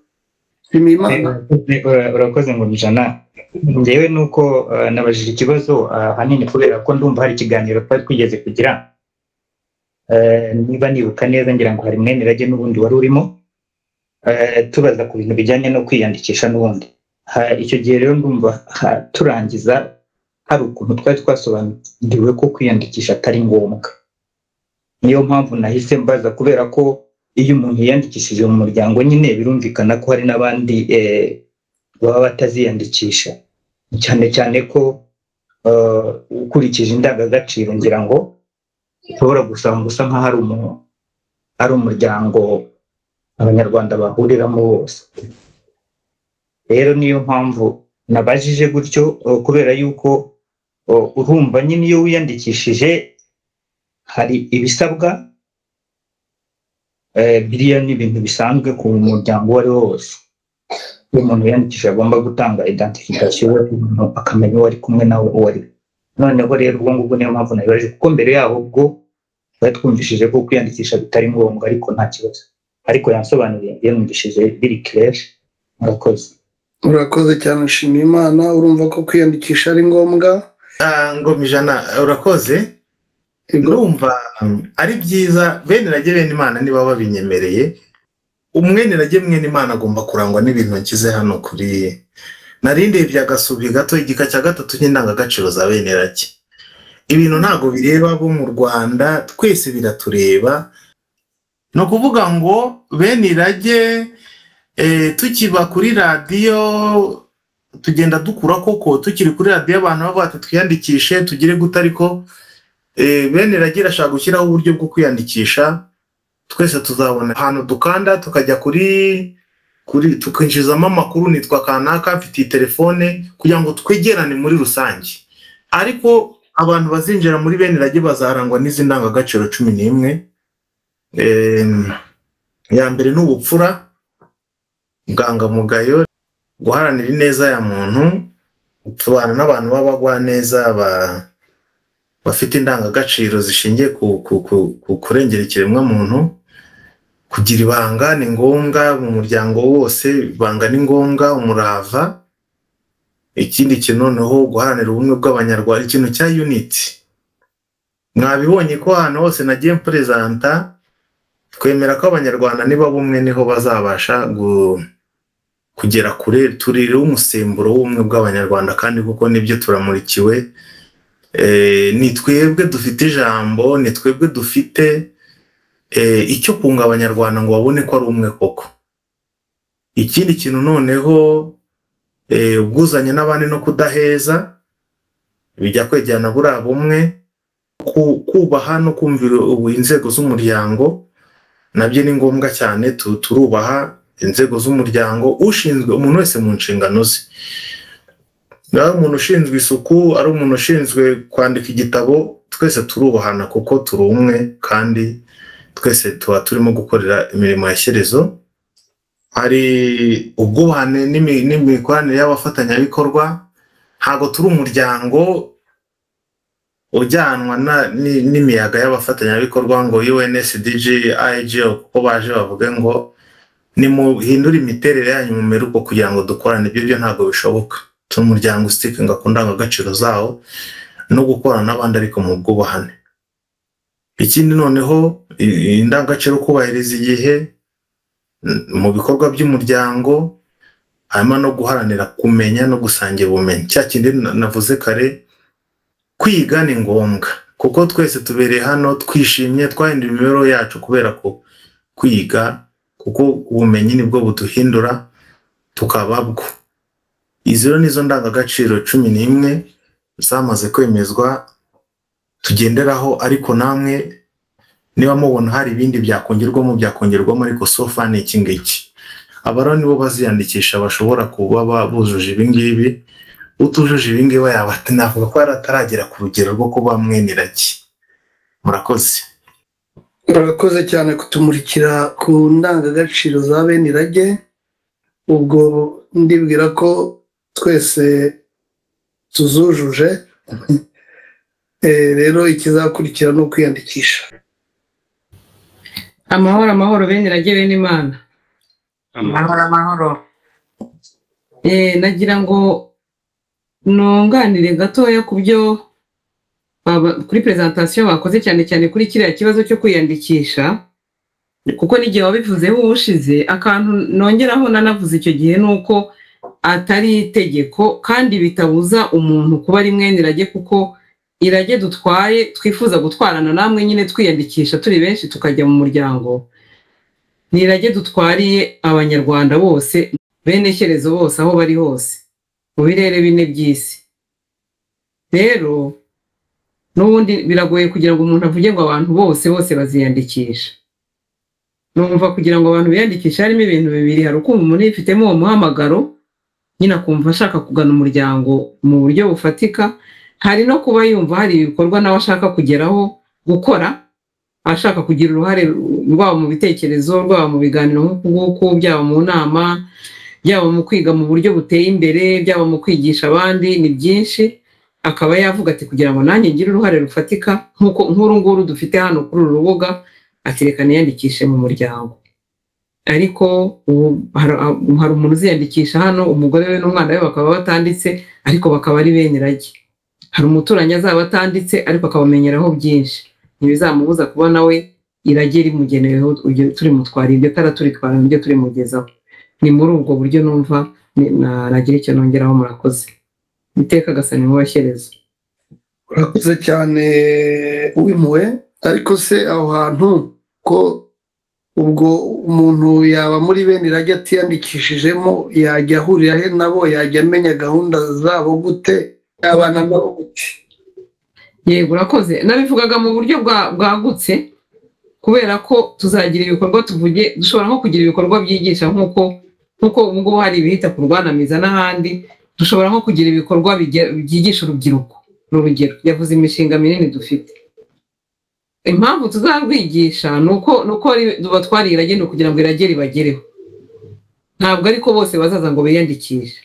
Nshimiyimana? Urakoze ngo ijana. Njyewe nuko nabajije ikibazo ahanini kubera ko ndumva hari ikiganiro twari twigeze kugira, niba nibuka neza ngira ngo hari mwene rage n'ubundi wari urimo, tubaza ku bintu bijyanye no kwiyandikisha n'ubundi. Icyo gihe rero ndumva turangiza hari ukuntu twari twasobanuriwe ko kwiyandikisha atari ngombwa. Niyo mpamvu nahise mbaza, kubera ko iyo umuntu yiyandikishije mu muryango nyine birumvikana ko hari n'abandi baba bataziyandikisha, cyane cyane ko ukurikije indangagaciro ngira ngo ushobora gusanga usa nk'aho ari umuryango Abanyarwanda bahuriramo bose. Rero niyo mpamvu nabajije gutyo, kubera yuko urumva nyine iyo wiyandikishije hari ibisabwa, biriya ni ibintu bisanzwe ku muryango uwo ari wo wose. Iyo umuntu yiyandikishije agomba gutanga identification, umuntu akamenya uwo ari kumwe nawe uwo ari we. Noneho rero ubwo ngubwo niyo mpamvu nabibaje, kuko mbere yaho ubwo twari twumvishije ko kwiyandikisha bitari ngombwa, ariko nta kibazo. Ariko yansobanuriye, yumvishije biri clear. Murakoze. Urakoze cyane Nshimiyimana. Urumva ko kwiyandikisha ari ngombwa. Ngomijana urakoze. Ndumva ari byiza bene irage bene Imana niba babinyemereye, umwene irage mwene Imana agomba kurangwa n'ibintu nshyize hano kuri narindebye agasubi gato igika cya gatatu cy'indangagaciro za bene irage. Ibintu ntago bireba abo mu Rwanda, twese biratureba. Ni ukuvuga ngo bene irage tukiba kuri radiyo tugenda dukura koko, tukiri kuri radiyo abantu bavuga ati twiyandikishe tugire gute, ariko bene irage irashaka gushyiraho uburyo bwo kwiyandikisha, twese tuzabona ahantu dukanda tukajya kuri tukinjizamo amakuru, nitwa kanaka mfite iyi telefone, kugira ngo twegerane muri rusange. Ariko abantu bazinjira muri bene irage bazarangwa n'izi ndangagaciro 11. Ya mbere ni ubupfura, ubwangamugayo, guharanira ineza ya muntu, tubana n'abantu b'abagwaneza bafite indangagaciro zishingiye ku kurengera ikiremwamuntu. Kugira ibanga ni ngombwa mu muryango wose, ibanga ni ngombwa, umurava. Ikindi kintu noneho guharanira ubumwe bw'Abanyarwanda, ikintu cya unity. Mwabibonye ko ahantu hose nagiye mpresenta twemera ko Abanyarwanda niba bumwe niho bazabasha kugera kure. Turire umusemburo w'ubumwe bw'Abanyarwanda, kandi kuko nibyo turamurikiwe. Ni twebwe dufite ijambo, ni twebwe dufite icyo kunga Abanyarwanda ngo babone ko ari umwe koko. Ikindi kintu noneho ubwuzanye n'abandi no kudaheza, bijya kwegerana buriya bumwe, kubaha no kumvira inzego z'umuryango nabyo ni ngombwa cyane. Turubaha inzego z'umuryango, ushinzwe umuntu wese mu nshingano ze, ari umuntu ushinzwe isuku, ari umuntu ushinzwe kwandika igitabo, twese turubahana kuko turi umwe, kandi twese tuba turimo gukorera imirimo ya shyerezo. Hari ubwubahane n'imikoranire y'abafatanyabikorwa. Ntabwo turi umuryango ujyanwa n'imiyaga y'abafatanyabikorwa ngo UNSDG, IGO, kuko baje bavuge ngo nimuhindure imiterere yanyu mumere uko kugira ngo dukorane. Ibyo byo ntabwo bishoboka. Turi umuryango ustikinga ku ndangagaciro zawo no gukorana n'abandi ariko mu bwubahane. Ikindi noneho indangagaciro kubahiriza igihe mu bikorwa by'umuryango, hanyuma no guharanira kumenya no gusangira ubumenyi. Cya kindi navuze kare, kwiga ni ngombwa kuko twese tubereye hano twishimye, twahinduye imibereho yacu kubera ko kwiga, kuko ubumenyi nibwo buduhindura tukaba bwo. Izi rero nizo ndangagaciro 11 zamaze kwemezwa tugenderaho, ariko namwe niba mubona hari ibindi byakongerwamo byakongerwamo, ariko sofa ni iki ngiki. Aba rero nibo baziyandikisha bashobora kuba bujuje ibi ngibi. Utujuje ibi ngibi yaba navuga ko yarataragera ku rugero rwo kuba mwene irage. Murakoze. Murakoze cyane kutumurikira ku ndangagaciro za bene irage. Ubwo ndibwira ko twese tuzujuje. Rero ikizakurikira ni ukwiyandikisha. Amahoro amahoro bene irage bene Imana. Amahoro amahoro. Nagira ngo nunganire gatoya ku byo kuri presentation bakoze, cyane cyane kuri kiriya kibazo cyo kwiyandikisha, kuko n'igihe wabivuzeho ubushize. Akantu nongeraho nanavuze icyo gihe nuko atari itegeko kandi bitabuza umuntu kuba ari mwene irage, kuko irage dutwaye twifuza gutwarana namwe nyine twiyandikisha turi benshi tukajya mu muryango. Ni irage dutwariye Abanyarwanda bose, bene shyerezo bose aho bari hose mu birere bine by'isi. Rero n'ubundi biragoye kugira ngo umuntu avuge ngo abantu bose bose baziyandikisha. Numva kugira ngo abantu biyandikishe harimo ibintu bibiri: hari ukumva umuntu yifitemo uwo muhamagaro nyine akumva ashaka kugana umuryango mu buryo bufatika, hari no kuba yumva hari ibikorwa nawe ashaka kugeraho gukora, ashaka kugira uruhare rwaba mu bitekerezo, rwaba mu biganiro nk'uku nguku, byaba mu nama, byaba mu kwiga mu buryo buteye imbere, byaba mu kwigisha abandi, ni byinshi. Akaba yavuga ati kugira ngo nanjye ngire uruhare rufatika nk'uko nk'uru nguru dufite hano kuri uru rubuga, ati reka niyandikishe mu muryango. Ariko ubu hari umuntu uziyandikisha hano, umugore we n'umwana we bakaba batanditse, ariko bakaba ari bene irage. Hari umuturanyi azaba atanditse ariko akabamenyeraho byinshi. Ntibizamubuza kuba nawe irage rimugeneweho, turimutwara iryo tara turitwara niryo turimugezaho. Ni muri ubwo buryo numva nagira icyo nongeraho. Murakoze. Iteka Gasani Shyerezo. Urakoze cyane Uwimpuhwe. Ariko se aho hantu ko ubwo umuntu yaba muri bene irage atiyandikishijemo, yajya ahurira he nabo? Yajya amenya gahunda zabo gute? Yabana nabo gute? Yego, urakoze. Nabivugaga mu buryo bwagutse, kubera ko tuzagira ibikorwa, tuvuge dushobora nko kugira ibikorwa byigisha, nk'uko ubu ngubu hari ibihita ku Rwanamiza n'ahandi. Dushobora nko kugira ibikorwa byigisha urubyiruko. Ni urugero, yavuze imishinga minini dufite. Impamvu tuzarwigisha ni uko tubatwara irage, ni ukugira ngo irage ribagereho. Ntabwo ariko bose bazaza ngo biyandikishe.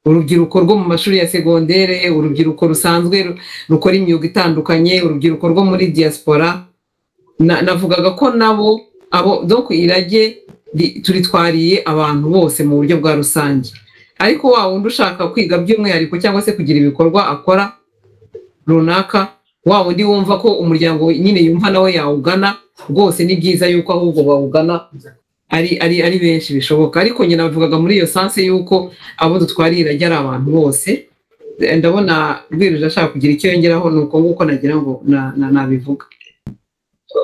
Urubyiruko rwo mu mashuri ya segondere, urubyiruko rusanzwe rukora imyuga itandukanye, urubyiruko rwo muri diaspora, navugaga ko nabo abo donc irage turitwariye abantu bose mu buryo bwa rusange. Ariko wa wundi ushaka kwiga by'umwihariko cyangwa se kugira ibikorwa akora runaka, wa wundi wumva ko umuryango nyine yumva nawe yawugana, rwose ni byiza yuko ahubwo bawugana ari benshi bishoboka. Ariko nyine navugaga muri iyo sanse yuko abo dutwariye irage ari abantu bose. Ndabona Rwiruje ashaka kugira icyo yongeraho, ni uko nguko nagira ngo nabivuga.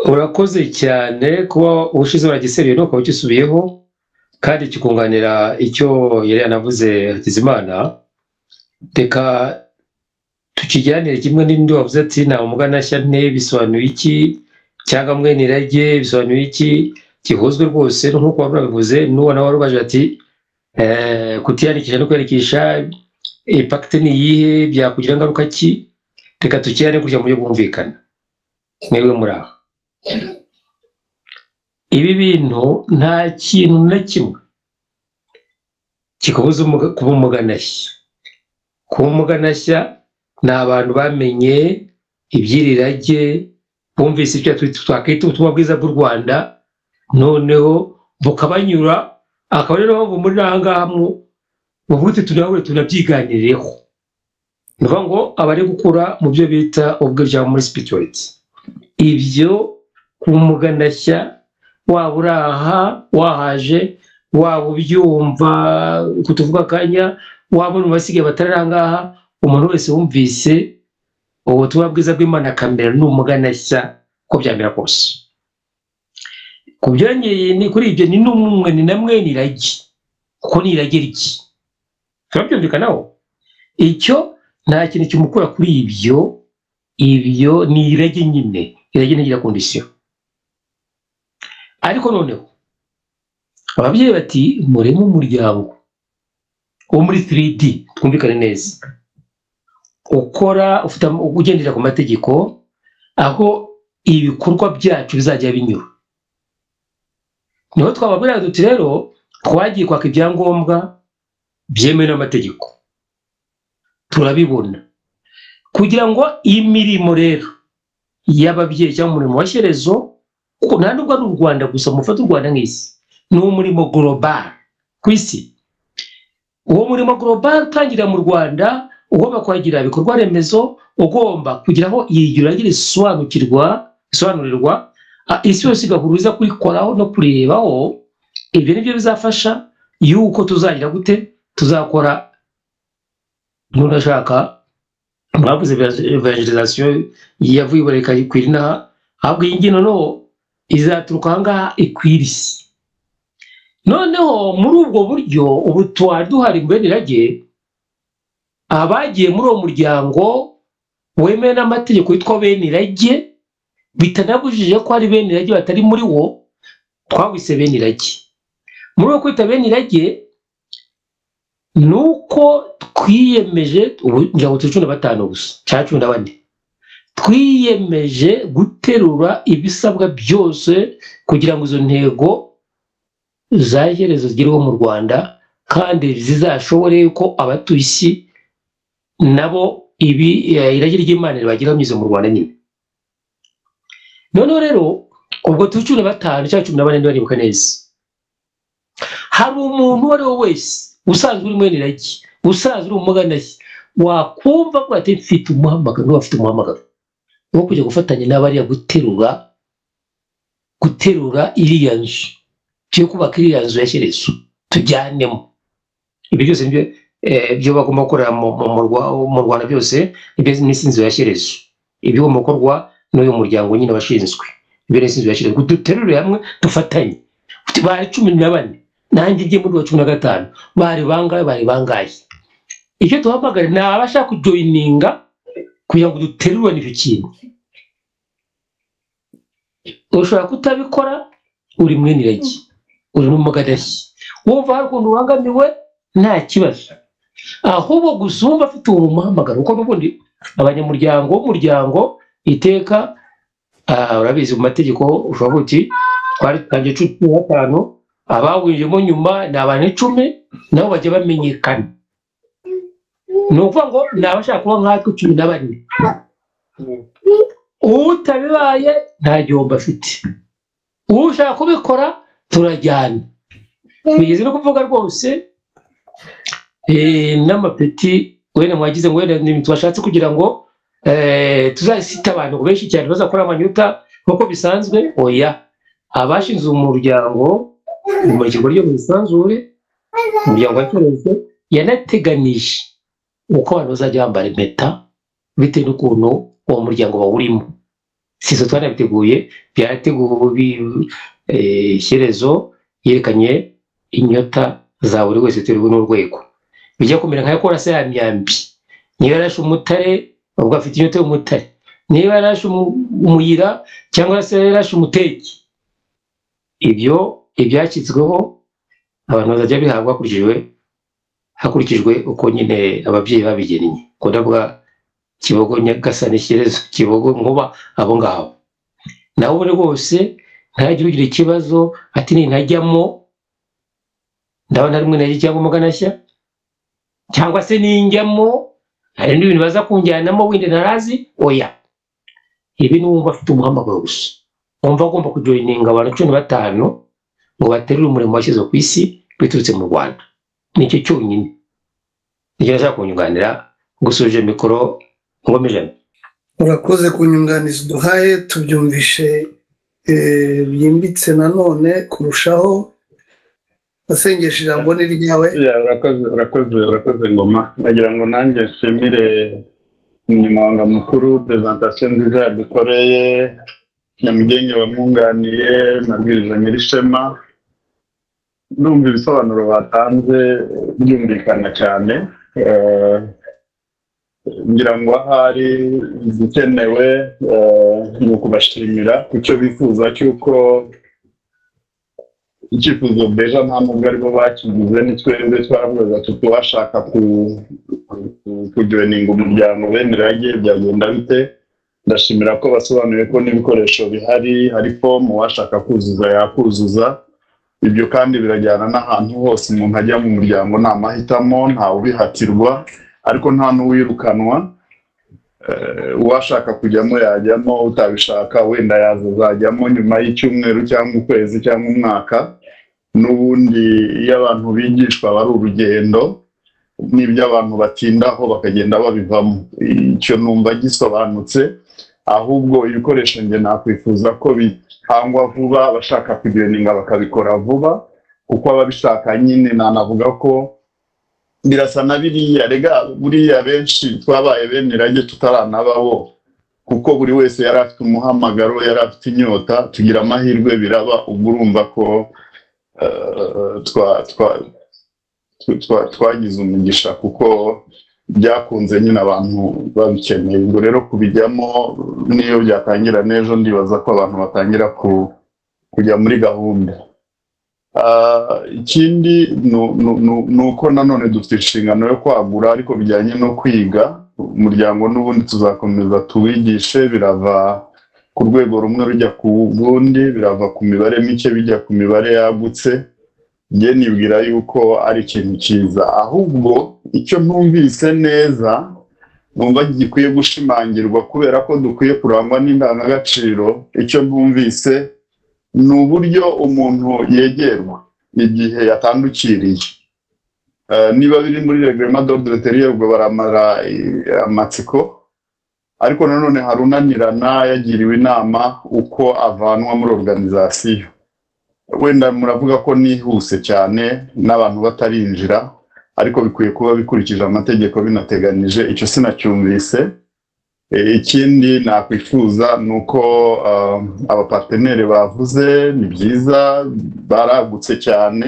Urakoze cyane kuba ubushize waragiseruye nuko ukisubiyeho, kandi kikunganira icyo yari yanavuze Hakizimana. Reka tukijyanire kimwe n'indi wavuze ati nta muganashya nte bisobanuye iki, cyangwa mwene irage bisobanuye iki, gihuzwe rwose nk'uko wari wabivuze. N'uwo nawe warubaje ati kutiyandikisha no kwiyandikisha impact ni iyihe, byakugira ingaruka ki? Reka tukijyane gutya mu buryo bwumvikana. Mwebwe muri aho, ibi bintu nta kintu na kimwe kikubuza kuba umuganashya. Kuba umuganashya ni abantu bamenye iby'irirage, bumvise ibyo twakwita ubutumwa bwiza bw'u Rwanda, noneho bukabanyura. Akaba rero mpamvu muri aha ngaha muvuga tunahure tunabyiganireho. Ni ukuvuga ngo abari gukura mu byo bita ubwirya muri spirituality. Ibyo kuba umuganashya, waba uri aha wahaje, waba ubyumva kutuvuga akanya, waba uri mu basigaye batari aha ngaha, umuntu wese wumvise ubutumwa bwiza bw'Imana akamera ni umuganashya uko byamera kose. Ku byongeye ni kuri ibyo, ni n'umwe ni na mwene irage, kuko ni irage rye. Turabyumvikanaho? Icyo nta kintu kimukura kuri ibyo, ibyo ni irage nyine, irage ntigira kondisiyo. Ariko noneho ababyeyi bati mureme umuryango wo muri 3D, twumvikane neza, ukora ufite ugendera ku mategeko, aho ibikorwa byacu bizajya binyura. Niho twababwira duti rero twagiye kwaka ibyangombwa byemewe n'amategeko, turabibona, kugira ngo imirimo rero y'ababyeyi cyangwa umurimo wa Shyerezo, kuko nta nubwo ari u Rwanda gusa, mufate u Rwanda nk'isi, ni umurimo global ku isi. Uwo murimo global utangira mu Rwanda, ugomba kuhagira ibikorwa remezo, ugomba kugira aho iryo risobanurirwa, isi yose igahuriza kurikoraho no kurebaho. Ibyo nibyo bizafasha yuko tuzagira gute, tuzakora. Nunashaka mwavuze evangelisation yavuye iboreka ikwira inaha, ahubwo iyi ngiyi noneho izaturuka aha ngaha ikwira isi. Noneho muri ubwo buryo ubu twari duhari mu bene irage, abagiye muri uwo muryango wemewe n'amategeko witwa bene irage, bitanabujije ko hari bene irage batari muri wo, twawise bene irage. Muri uwo kwita bene irage ni uko twiyemeje, ubu ngira ngo turi 15 gusa cyangwa 14, twiyemeje guterura ibisabwa byose kugira ngo izo ntego za Shyerezo zigerweho mu Rwanda, kandi zizashobore ko abatuye isi nabo ibi irage ry'Imana ribageraho binyuze mu Rwanda nyine. Noneho rero ubwo turi 15 cyangwa 14 niba nibuka neza, hari umuntu uwo ari we wese usanzwe uri mwene irage, usanzwe uri umuganashya, wakumva ko ati mfite umuhamagaro, niba afite umuhamagaro wo kujya gufatanya n'abariya guterura iriya nzu, tuyo kubaka iriya nzu ya Shyerezo tujyanemo. Ibyo byose nibyo ibyo bagomba gukorera mu Rwanda byose, nibyo n'inzu ya Shyerezo, ibigomba gukorwa n'uyu muryango nyine washinzwe, ibyo n'inzu ya Shyerezo, duterure hamwe dufatanye. Bari 14, nanjye njye muri wa 15, bari bangahe bari bangahe. Icyo duhamagara ni abashaka kujoyininga kugira ngo duterurane icyo kintu. Ushobora kutabikora uri mwene iragi, uri n'umugadashyi, wumva hari ukuntu ubangamiwe nta kibazo, ahubwo gusa wumva afite uwo muhamagaro, kuko n'ubundi abanyamuryango b'umuryango iteka urabizi mu mategeko ushobora kuvuga uti twari dutangiye 15, abawinjiyemo nyuma ni abantu 10, nabo bajya bamenyekana. Ni ukuvuga ngo ni abashaka kuba nkatwe 14. Utabibaye nta gihombo afite, ushaka kubikora turajyana. Bigeze no kuvuga rwose n'amapeti wenda mwagize ngo wenda ni twashatse kugira ngo tuzasite abantu benshi cyane bazakora amanyuta nk'uko bisanzwe. Oya, abashinze umuryango imurikirwa ryo mu isanzure, umuryango wa Shyerezo yanateganije uko abantu bazajya bambara impeta bitewe n'ukuntu uwo muryango bawurimo. Si twe twanabiteguye, byarateguwe. Shyerezo yerekanye inyota za buri wese bitewe n'urwego. Bijya kumera nka yakora se ya myambi, niba yarashe umutare ubwo afite inyota y'umutare, niba yarashe umuyira cyangwa se yarashe umuteki. Ibyo ibyashyizweho abantu bazajya bihabwa hakurikijwe uko nyine ababyeyi babigennye. Ko ndavuga Kibogo, Nyagasani, Shyerezo, Kibogo, Nkuba, abo ngabo. Nawe ubundi rwose ntihagire ugira ikibazo ati nintajyamo ndabona rimwe najya cyangwa umuganashya, cyangwa se ninjyamo hari n'ibintu baza kunjyanamo wenda ntarazi. Oya, ibi ni uwumva afite umuhamagaro gusa, wumva agomba kujoyininga abantu 15 ngo baterure umurimo washyizwe ku isi biturutse mu Rwanda. Nicyo cyonyine nicyo nashaka kunyunganira. Gusubije mikoro Ngoma Ijana. Urakoze ku nyunganizi duhaye, tubyumvishe byimbitse nanone kurushaho. Asengesha ijambo ni ryawe. Urakoze urakoze urakoze Ngoma. Nagira ngo nanjye nshimire umunyamabanga mukuru presentation nziza yadukoreye, Nyamugenge wamwunganiye, Mabwiriza Nyirishema. Ndumva ibisobanuro batanze byumvikana cyane. Ngira ngo ahari igikenewe ni ukubashimira ku cyo bifuza, cy'uko icyifuzo beja nta nubwo aribo bakigize, ni twebwe twaravugaga tuti washaka kujoyininga umuryango bene irage byagenda bite. Ndashimira ko basobanuye ko n'ibikoresho bihari, hari fomu uwashaka kuzuza yakuzuza. Ibyo kandi birajyana n'ahantu hose umuntu ajya mu muryango, ni amahitamo, ntawe ubihatirwa, ariko nta n'uwirukanwa. Uwashaka kujyamo yajyamo, utabishaka wenda yazajyamo nyuma y'icyumweru cyangwa ukwezi cyangwa umwaka. N'ubundi iyo abantu bigishwa aba ari urugendo, n'ibyo abantu batindaho bakagenda babivamo. Icyo numva gisobanutse. Ahubwo ibikoresho njye nakwifuza ko bitangwa vuba, abashaka kujoyininga bakabikora vuba, kuko ababishaka nyine nanavuga ko birasa na biriya rega buriya benshi twabaye bene irage tutaranababo, kuko buri wese yari afite umuhamagaro, yari afite inyota, tugira amahirwe biraba. Ubwo urumva ko twagize umugisha kuko byakunze nyine abantu babikeneye. Ubwo rero kubijyamo niyo byatangira n'ejo, ndibaza ko abantu batangira kujya muri gahunda. Ikindi ni uko nanone dufite inshingano yo kwagura, ariko bijyanye no kwiga umuryango n'ubundi tuzakomeza tuwigishe. Birava ku rwego rumwe rujya ku rundi, birava ku mibare mike bijya ku mibare yagutse. Njye nibwira yuko ari ikintu cyiza. Ahubwo icyo ntumvise neza numva gikwiye gushimangirwa, kubera ko dukwiye kurangwa n'indangagaciro. Icyo ntumvise ni uburyo umuntu yegerwa igihe yatandukiriye. Niba biri muri règlement d'ordre intérieur ubwo baramara amatsiko, Ariko nanone hari unanirana yagiriwe inama uko avanwa muri organization. Wenda muravuga ko nihuse cyane n'abantu batarinjira, ariko bikwiye kuba bikurikije amategeko binateganije, icyo sinacyumvise. Ikindi nakwifuza ni uko abapartenere bavuze ni byiza, baragutse cyane,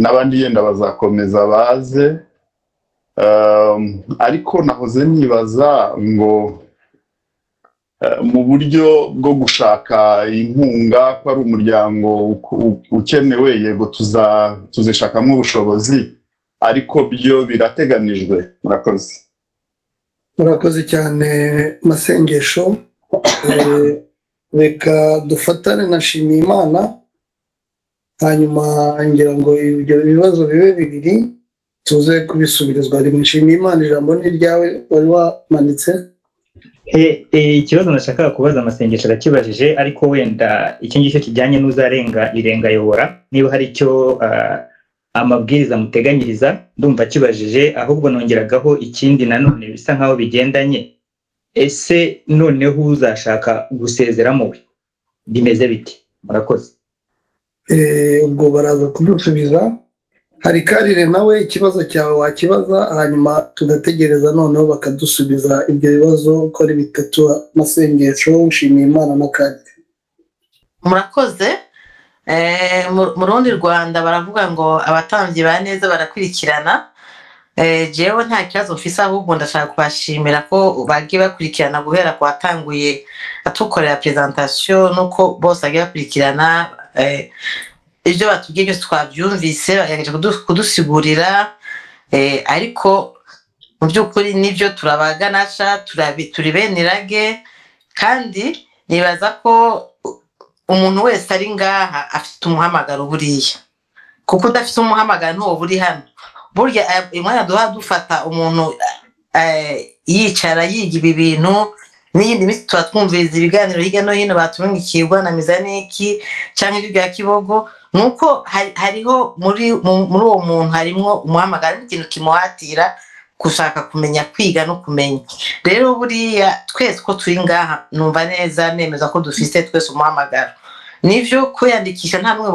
n'abandi yenda bazakomeza baze. Ariko nahoze nibaza ngo mu buryo bwo gushaka inkunga ko ari umuryango ukenewe, yego tuzishakamo ubushobozi, ariko byo birateganijwe. Murakoze. Murakoze cyane Masengesho. Reka dufatane na Nshimiyimana, hanyuma ngira ngo ibyo bibazo bibe bibiri tuze kubisubirizwa rimwe. Nshimiyimana, ijambo ni ryawe, wari wamanitse. Ikibazo nashakaga kubaza Masengesho arakibajije, ariko wenda icyo ngicyo kijyanye n'uzarenga irengayobora, niba hari icyo amabwiriza muteganyiriza, ndumva akibajije. Ahubwo nongeragaho ikindi nanone bisa nkaho bigendanye, ese noneho uzashaka gusezeramo we bimeze biti? Murakoze. Ubwo baraza kudusubiza. Hari Karire nawe ikibazo cyawe wakibaza, hanyuma tugategereza noneho bakadusubiza ibyo bibazo uko ari bitatu, Masengesho, Nshimiyimana na Karire. Murakoze. Mu rundi Rwanda baravuga ngo abatambyi ba neza barakurikirana. Jewe nta kibazo mfise, ahubwo ndashaka kubashimira ko bagiye bakurikirana guhera ku watanguye atukorera presentation, nuko bose bagiye bakurikirana. Ibyo batubwiye byose twabyumvise, bagerageje kudusigurira, ariko mu by'ukuri nibyo turabaganasha, turi bene irage, kandi nibaza ko umuntu wese ari ngaha afite umuhamagaro buriya, kuko udafite umuhamagaro ntuwo buri hano. Burya umwanya duha dufata umuntu yicara yiga ibi bintu, n'iyindi minsi tuba twumviriza ibiganiro hirya no hino batumwikiye na Mizaniki cyangwa ibyo bya Kibogo, nuko hariho muri uwo muntu harimo umuhamagaro, ikintu kimuhatira gushaka kumenya, kwiga no kumenya. Rero buriya twese ko turi ngaha numva neza nemeza ko dufise twese umuhamagaro. Nivyo kwiyandikisha nta n'umwe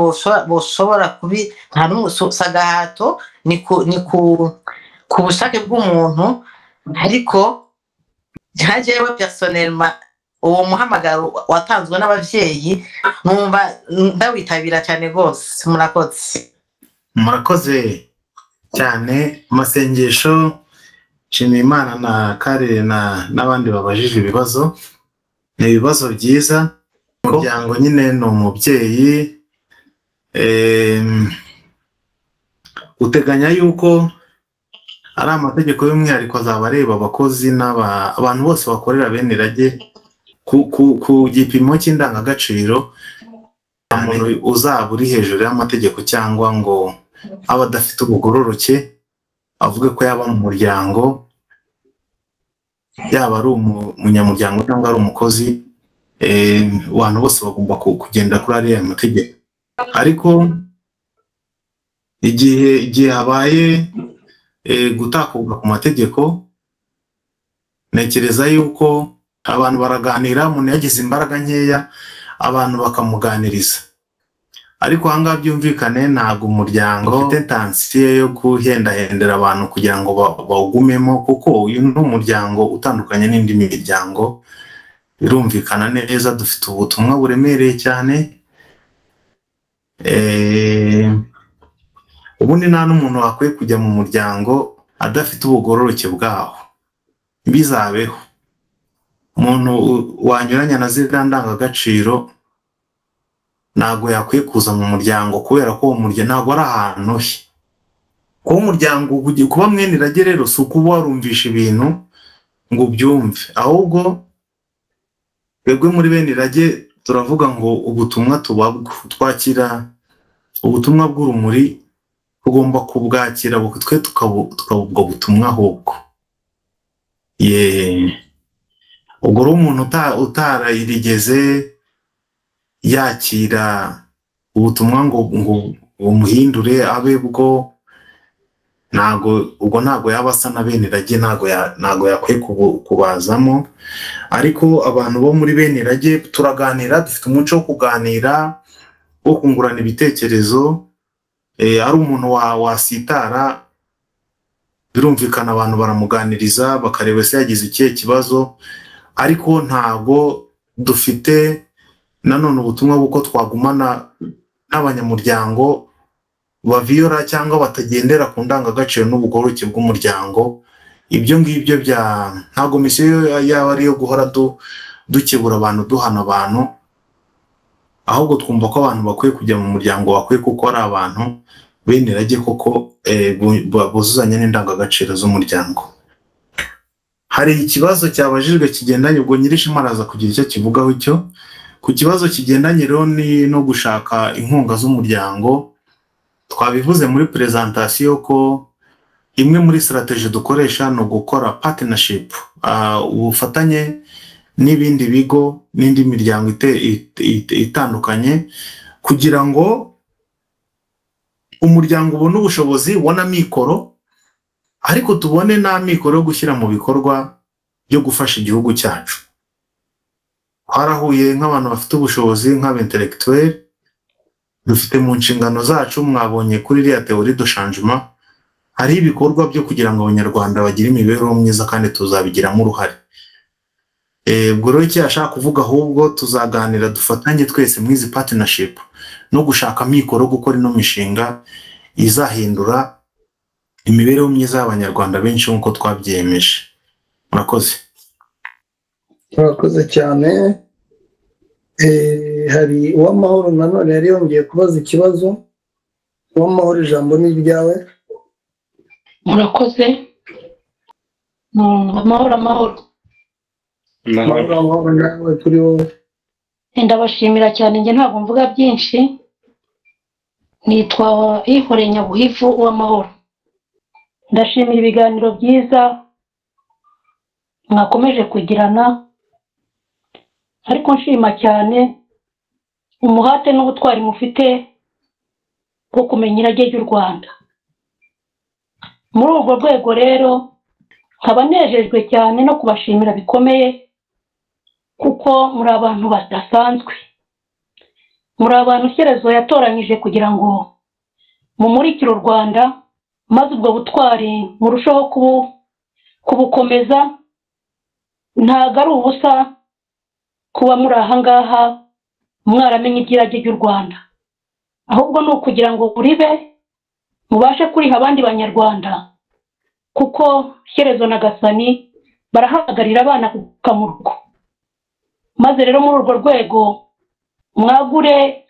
boshobora kubi, nta n'umwe sagahato, ni ku bushake bw'umuntu. Ariko nka jewe personnellement uwo muhamagaro watanzwe n'abavyeyi numva ndawitabira cyane rwose. Murakoze. Murakoze cyane Masengesho, Nshimiyimana na Karire n'abandi babajije ibibazo. Ni ibibazo byiza. Umuryango nyine ni umubyeyi uteganya yuko ari amategeko y'umwihariko azaba areba abakozi n'abantu bose bakorera bene irage ku gipimo cy'indangagaciro. Umuntu uzaba uri hejuru y'amategeko cyangwa ngo aba adafite ubugororoke avuge ko yaba mu muryango, yaba ari umunyamuryango cyangwa ari umukozi, abantu bose bagomba kugenda kuri ariya mategeko. Ariko igihe habaye gutakubwa ku mategeko, ntekereza yuko abantu baraganira, umuntu yagize imbaraga nkeya abantu bakamuganiriza. Ariko aha ngaha byumvikane, ntabwo umuryango ufite tansiyo yo guhendahendera abantu kugira ngo bawugumemo, kuko uyu ni umuryango utandukanye n'indi miryango. Birumvikana neza, dufite ubutumwa buremereye cyane. Ubundi nta n'umuntu wakwiye kujya mu muryango adafite ubugororoke bwaho, bizabeho. Umuntu wanyuranya na ziriya ndangagaciro ntabwo yakwiye kuza mu muryango, kubera ko uwo muryango ntabwo ari ahantu he. Kuba umuryango, kuba mwene irage rero si ukuba warumvisha ibintu ngo ubyumve, ahubwo twebwe muri bene irage turavuga ngo ubutumwa tubabwo, twakira ubutumwa bw'urumuri, tugomba kubwakira twe tukabubwo butumwa ahubwo. Ubwo rero umuntu utarayirigeze yakira ubutumwa ngo bumuhindure abe bwo, Ntago ubwo ntago yaba asa na bene irage, ntago yakwiye kubazamo. Ariko abantu bo muri bene irage turaganira, dufite umuco wo kuganira, wo kungurana ibitekerezo. Ari umuntu wasitara, birumvikana abantu baramuganiriza bakareba se yagize ikihe kibazo. Ariko ntago dufite nanone ubutumwa bw'uko twagumana n'abanyamuryango baviyora cyangwa batagendera ku ndangagaciro n'ubugoroke bw'umuryango. Ibyo ngibyo bya ntago misiyo yaba ari iyo guhora dukebura abantu, duhana abantu, ahubwo twumva ko abantu bakwiye kujya mu muryango, bakwiye kuko ari abantu bene irage koko, buzuzanya n'indangagaciro z'umuryango. Hari ikibazo cyabajijwe kigendanye, ubwo Nyirishema araza kugira icyo kivugaho icyo ku kibazo kigendanye rero ni no gushaka inkunga z'umuryango. Twabivuze muri presentation ko imwe muri strategy dukoresha ni ugukora partnership, ubufatanye n'ibindi bigo n'indi miryango itandukanye, kugira ngo umuryango ubone ubushobozi, ubone amikoro, ariko tubone n'amikoro yo gushyira mu bikorwa byo gufasha igihugu cyacu. Twarahuye nk'abantu bafite ubushobozi, nk'aba-intellectuel, dufite mu nshingano zacu, mwabonye kuri iriya théorie de changement, hari ibikorwa byo kugira ngo Abanyarwanda bagire imibereho myiza, kandi tuzabigiramo uruhare. Ubwo rero icyo yashaka kuvuga, ahubwo tuzaganira dufatanye twese muri izi partnership no gushaka amikoro, gukora ino mishinga izahindura imibereho myiza y'Abanyarwanda benshi nk'uko twabyiyemeje. Murakoze. Murakoze cyane. Hari Uwamahoro nanone yari yongeye kubaza ikibazo. Uwamahoro, ijambo ni iryawe. Murakoze. Amahoro, amahoro. Amahoro, amahoro nawe kuri wowe. Ndabashimira cyane, njye ntabwo mvuga byinshi. Nitwa Ihore Nyabuhivu Uwamahoro. Ndashimira ibiganiro byiza mwakomeje kugirana, ariko nshima cyane umuhate n'ubutwari mufite bwo kumenya irage ry'u Rwanda. Muri urwo rwego rero nkaba nejejwe cyane no kubashimira bikomeye, kuko muri abantu badasanzwe, muri abantu Shyerezo yatoranyije kugira ngo mumurikire u Rwanda, maze ubwo butwari murusheho kubukomeza. Ntabwo ari ubusa kuba muri aha ngaha mwaramenye iby'irage ry'u Rwanda, ahubwo ni ukugira ngo muribe, mubashe kuriha abandi Banyarwanda, kuko Shyerezo na Gasani barahamagarira abana kugaruka mu rugo. Maze rero muri urwo rwego mwagure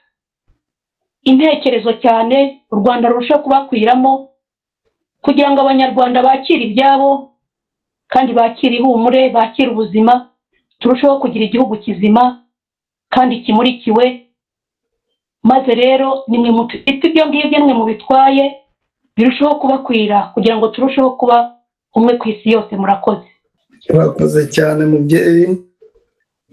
intekerezo cyane, u Rwanda rurusheho kubakwiramo, kugira ngo Abanyarwanda bakire ibyabo, kandi bakire ihumure, bakire ubuzima, turusheho kugira igihugu kizima kandi kimurikiwe. Maze rero nimwe mufite ibyo ngibyo, nimwe mubitwaye, birusheho kubakwira, kugira ngo turusheho kuba umwe ku isi yose. Murakoze. Murakoze cyane mubyeyi.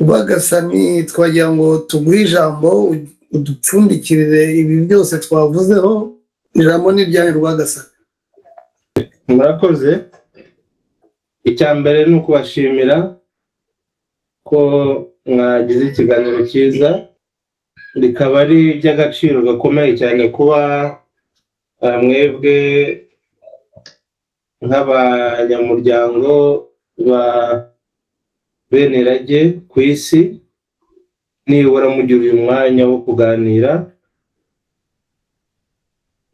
Rwagasani, twagira ngo tuguhe ijambo udupfundikirire ibi byose twavuzeho. Ijambo ni iryanyu Rwagasani. Murakoze. Icya mbere ni ukubashimira ko mwagize ikiganiro cyiza, bikaba ari iby'agaciro gakomeye cyane kuba mwebwe nk'abanyamuryango ba bene irage ku isi nibura mugira uyu mwanya wo kuganira.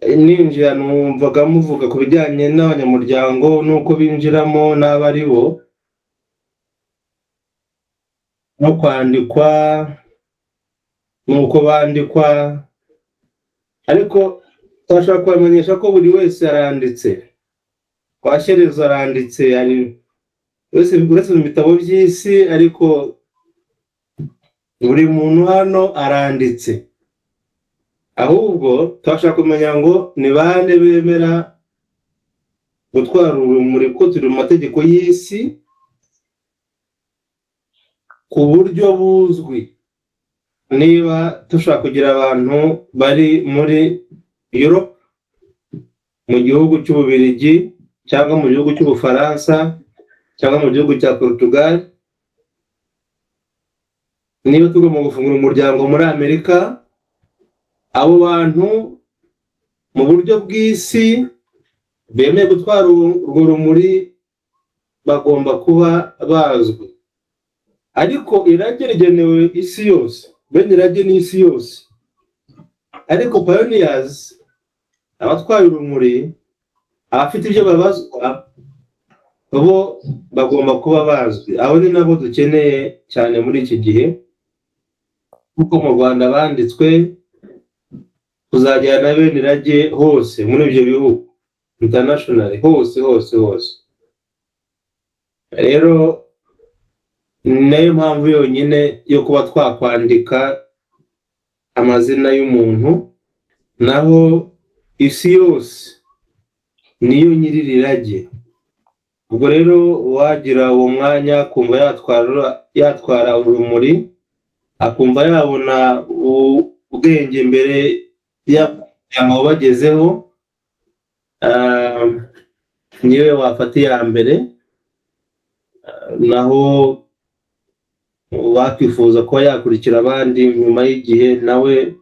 Ninjira numvaga muvuga ku bijyanye n'abanyamuryango n'uko binjiramo n'abo ari bo, no kwandikwa n'uko bandikwa, ariko twashaka kubamenyesha ko buri wese aranditse. Kwa Shyerezo aranditse, ari uretse mu bitabo by'isi, ariko buri muntu hano aranditse. Ahubwo twashaka kumenya ngo ni bande bemera gutwara urumuri, ko turi mu mategeko y'isi ku buryo buzwi. Niba dushaka kugira abantu bari muri Europe, mu gihugu cy'Ububiligi cyangwa mu gihugu cy'Ubufaransa cyangwa mu gihugu cya Portugal, niba tugomba gufungura umuryango muri Amerika, abo bantu mu buryo bw'isi bemeye gutwara urwo rumuri bagomba kuba bazwi. Ariko irage rigenewe isi yose, bene irage ni isi yose. Ariko pioneers, abatwaye urumuri, abafite ibyo babazwa, bo bagomba kuba bazwi. Abo ni nabo dukeneye cyane muri iki gihe, kuko mu Rwanda banditswe kuzajyana bene irage hose muri ibyo bihugu, international, hose hose hose. Rero nayo mpamvu yonyine yo kuba twakwandika amazina y'umuntu, naho isi yose niyo nyiri irage. Ubwo rero uwagira uwo mwanya akumva yatwara urumuri, akumva yabona ubwenge mbere y'aho bagezeho, niwe wafata iya mbere. Naho wakwifuza kuba yakurikira abandi nyuma y'igihe, nawe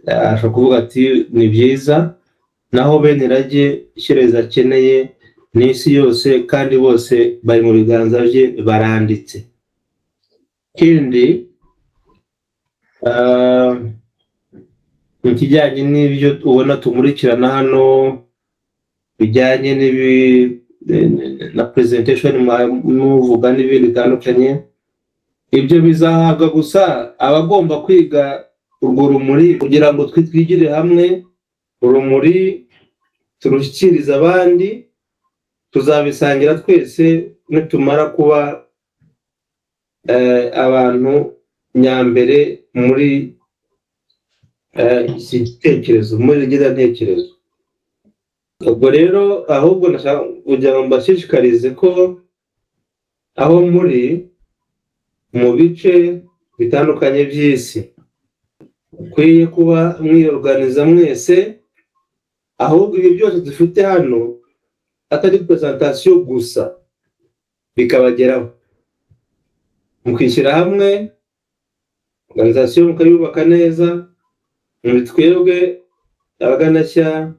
ashobora kuvuga ati ni byiza. Naho bene irage Shyerezo akeneye ni isi yose, kandi bose bari mu biganza bye baranditse. Ikindi mu kijyanye n'ibyo ubona tumurikirana hano, bijyanye na presentation muvuga n'ibindi bitandukanye, ibyo bizahabwa gusa abagomba kwiga urwo rumuri, kugira ngo twigire hamwe urumuri turushyikirize abandi. Tuzabisangira twese nitumara kuba abantu nyambere muri iki gitekerezo, muri ntekerezo. Ubwo rero ahubwo ndashaka kugira ngo mbashishikarize ko aho muri mu bice bitandukanye by'isi ukwiye kuba mwiyorganiza mwese, ahubwo ibi byose dufite hano atari presentation gusa, bikabageraho mukishyira hamwe, organisation mukayubaka neza. Muri twebwe abaganashya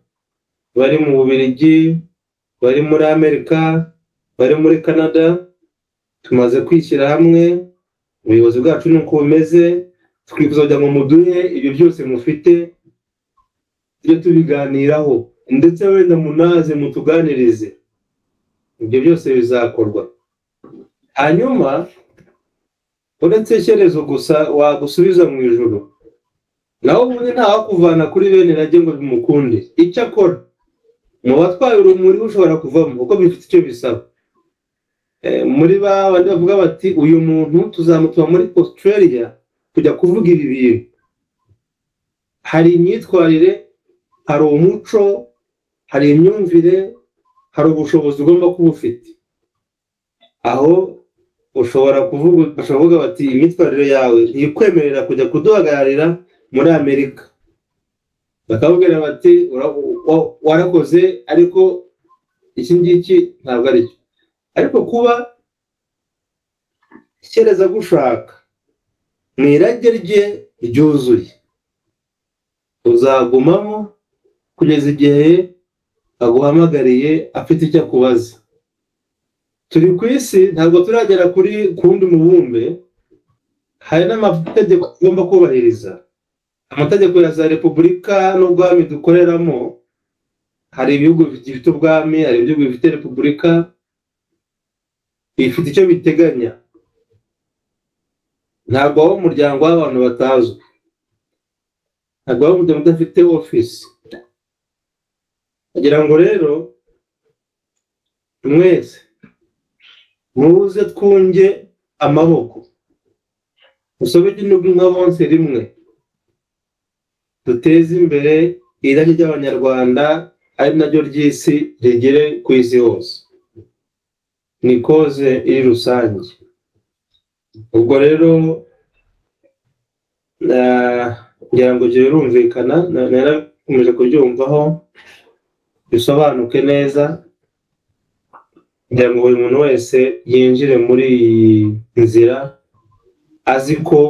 bari mu Bubiligi, bari muri Amerika, bari muri Canada, tumaze kwishyira hamwe, ubuyobozi bwacu nuko bumeze. Twifuza kugira ngo muduhe ibyo byose mufite, tujye tubiganiraho, ndetse wenda munaze mutuganirize. Ibyo byose bizakorwa. Hanyuma uretse Shyerezo gusa wagusubiza mu ijuru, naho ubundi ntawakuvana kuri bene irage ngo bimukunde. Icyo akora mu batwaye urumuri ushobora kuvamo, kuko bifite icyo bisaba. Muri ba bandi bavuga bati uyu muntu tuzamutuma muri Australia kujya kuvuga ibi bintu, hari imyitwarire, hari umuco, hari imyumvire, hari ubushobozi ugomba kuba ufite. Aho ushobora kuvuga bati imyitwarire yawe ntikwemerera kujya kuduhagararira muri Amerika, bakabwira bati warakoze ariko iki ngiki ntabwo ari cyo. Ariko kuba Shyerezo gushaka mu irage rye ryuzuye, uzagumamo kugeza igihe aguhamagariye afite icyo akubaza. Turi ku isi, ntabwo turagera kuri kundi mubumbe. Hari n'amategeko tugomba kubahiriza, amategeko ya za repubulika n'ubwami dukoreramo. Hari ibihugu bifite ubwami, hari ibihugu bifite repubulika, bifite icyo biteganya. Ntabwo waba umuryango w'abantu batazwi, ntabwo waba umuryango udafite ofisi. Kugira ngo rero mwese muze twunge amaboko, musobe igihugu nka bonse rimwe, duteze imbere irage ry'Abanyarwanda ari naryo ry'isi rigere ku isi hose. Ni koze iri rusange. Ubwo rero ngira ngo ibyo birumvikana, narakomeje kubyumvaho. Bisobanuke neza, kugira ngo buri muntu wese yinjire muri iyi nzira azi ko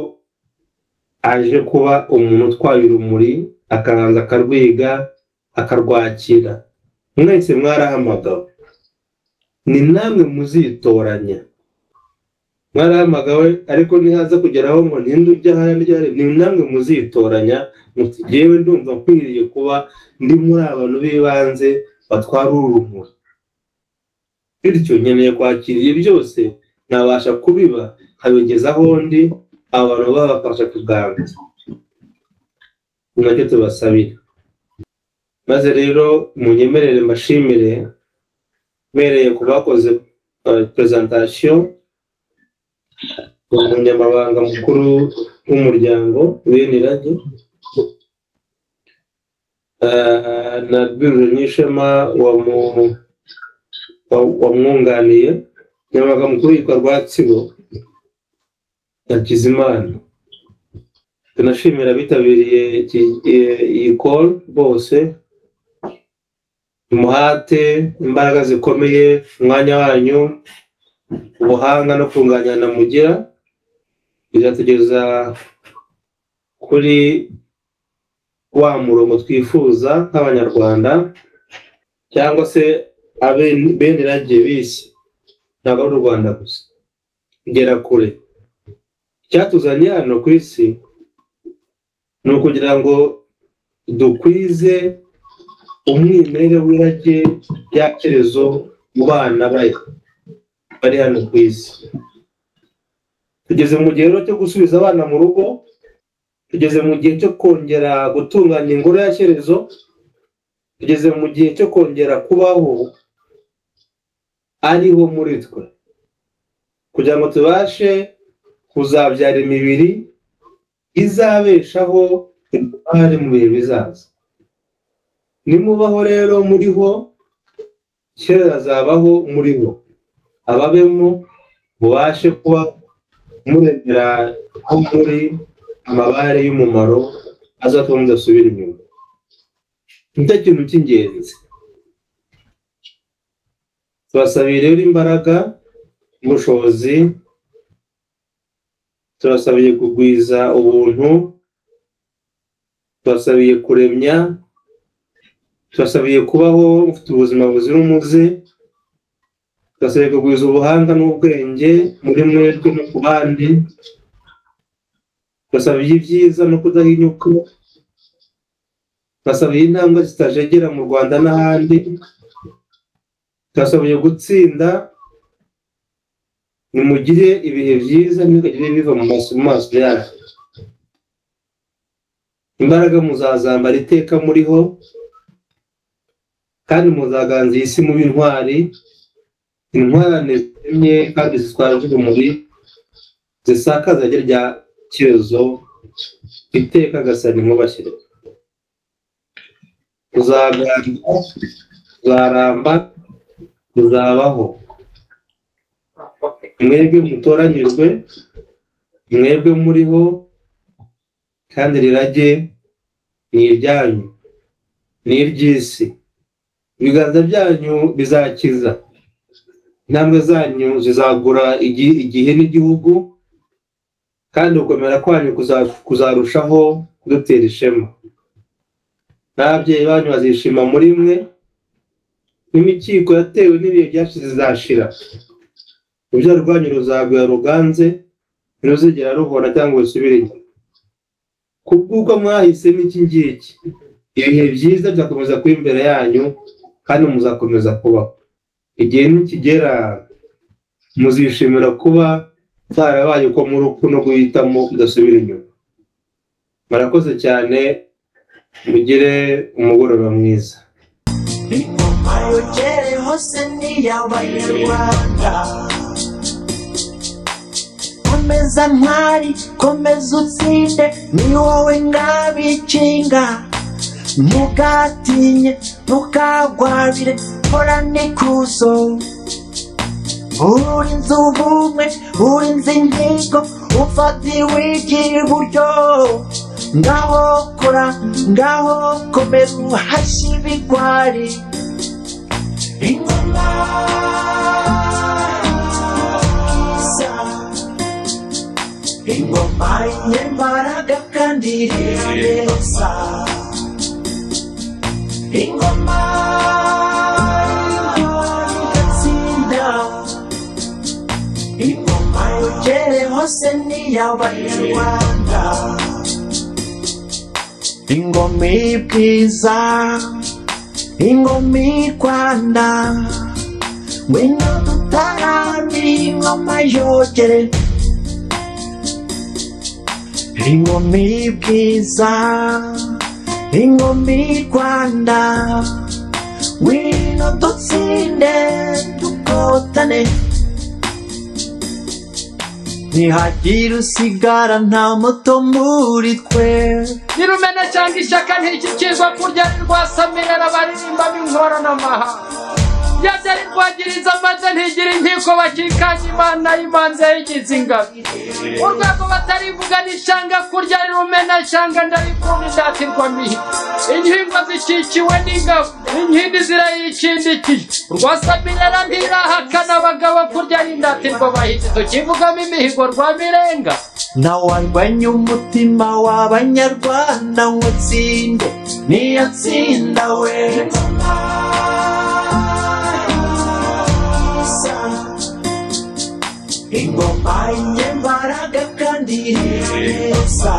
aje kuba umuntu utwaye urumuri, akabanza akarwiga, akarwakira. Mwese mwarahamagawe, ni namwe muzitoranya. Mwarahamagawe, ariko ntihaza kugeraho ngo ninde ujya hariya, ni namwe muzitoranya muti jyewe ndumva nkwiriye kuba ndi muri abantu b'ibanze batwara uru rumuri, bityo nkeneye kwakira ibi byose, nabasha kubiba nkabigeza aho ndi, abantu babafasha kuganza. Nacyo tubasabira. Maze rero munyemerere mbashimire, mbereye ku bakoze presentation, umunyamabanga mukuru w'umuryango Benirage, na Rwiruro Nyishema wamwunganiye. Umunyamabanga mukuru yitwa Rwatsibo Hakizimana. Tunashimira abitabiriye iyi call bose, umuhate, imbaraga zikomeye, umwanya wanyu, ubuhanga no kunganyana mugira bizatugeza kuri wa murongo twifuza nk'Abanyarwanda, cyangwa se abenirage bisi, ntabwo ari u Rwanda gusa, kugera kure. Icyatuzanye hano ku isi ni ukugira ngo dukwize umwimerere w'irage rya Shyerezo mu bana bari hano ku isi. Tugeze mu gihe cyo gusubiza abana mu rugo, tugeze mu gihe cyo kongera gutunganya ingoro ya Shyerezo, tugeze mu gihe cyo kongera kubaho ariho muri twe, kugira ngo tubashe kuzabyara imibiri izabeshaho intwari mu bihe bizaza. Nimubaho rero muriho, Shyerezo azabaho muriho, ababemo mubashe kuba muremera aho muri amabare y'umumaro azatuma mudasubira inyuma. Nicyo kintu cy'ingenzi. Tubasabiye rero imbaraga n'ubushobozi, tubasabiye kugwiza ubuntu, tubasabiye kuremya, tubasabiye kubaho mufite ubuzima buzira umuze, tubasabiye kugwiza ubuhanga n'ubwenge muri mwebwe no ku bandi, tubasabiye ibyiza no kudahinyuka, tubasabiye intambwe zitajegera mu Rwanda n'ahandi, tubasabiye gutsinda. Nimugire ibihe byiza, ntibikagire biva mu maso yanyu. Imbaraga muzazambara iteka muriho, kandi muzaganza iyi si muba intwari, intwarane ziremye kandi zitwaje urumuri, zisakaza rya Shyerezo iteka gasani nkubashyire. Tuzaganza, tuzaramba, tuzabaho. Mwebwe mutoranyijwe, mwebwe muriho, kandi rirage ni iryanyu, ni iry'isi. Ibiganza byanyu bizakiza, intambwe zanyu zizagura igihe n'igihugu, kandi gukomera kwanyu kuzarushaho kudutera ishema. N'ababyeyi banyu bazishima muri mwe, n'imikiko yatewe n'ibihe byashize izashira. Urubyaro rwanyu ruzagwira ruganze, ntiruzigera ruhora cyangwa rusubire inyuma. Kubw'uko mwahisemo iki ngiki, ibihe byiza bizakomeza kuba imbere yanyu, kandi muzakomeza kubaho. Igihe nikigera muzishimira kuba mwarabaye uko muri uku no guhitamo kudasubira inyuma. Murakoze cyane, mugire umugoroba mwiza. Ingoma yogere hose ni iy'Abanyarwanda. Komeza ntwari, komeza utsinde, ni wowe ngabikinga. Ntugatinye, ntukagwabire, horana ikuzo. Urinze ubumwe, urinze intego, ufatiwe iry'iburyo. Ngaho kora, ngaho komera uhashye ibigwari. Ingoma isa, ingoma y'imbaraga kandi ireza. Ingoma igatsinda, ingoma yogere hose ni iy'Abanyarwanda. Ingoma y'ubwiza, ingoma y'i Rwanda, ngwino dutaramire ingoma yogere. Ingoma y'ubwiza, ingoma y'i Rwanda, ngwino dutsinde dukotane. Ntihagire usigara nta muto muri twe. Nirumena cyangwa ishyaka ntikikirwa kurya rwasamira abaririmba b'inkoranamaha. Yabyari rwagiriza maze ntigira inkiko bakikanya Imana y'imanza yayigize ingabo. Urwego batarivuga n'ishyanga kurya rirumena shyanga ndarikunda indatirwa mihi. Inkingo zikikiwe n'ingabo, inkindi zirayikindikiye. Rwasamirera ntirahakana abagabo kurya y'indatirwa bahizi. Tukivugamo imihigo rwa Mirenga. Ntawarwanya umutima w'Abanyarwanda ngo atsinde, niyatsinda we. Ingoma y'imbaraga kandi ireza.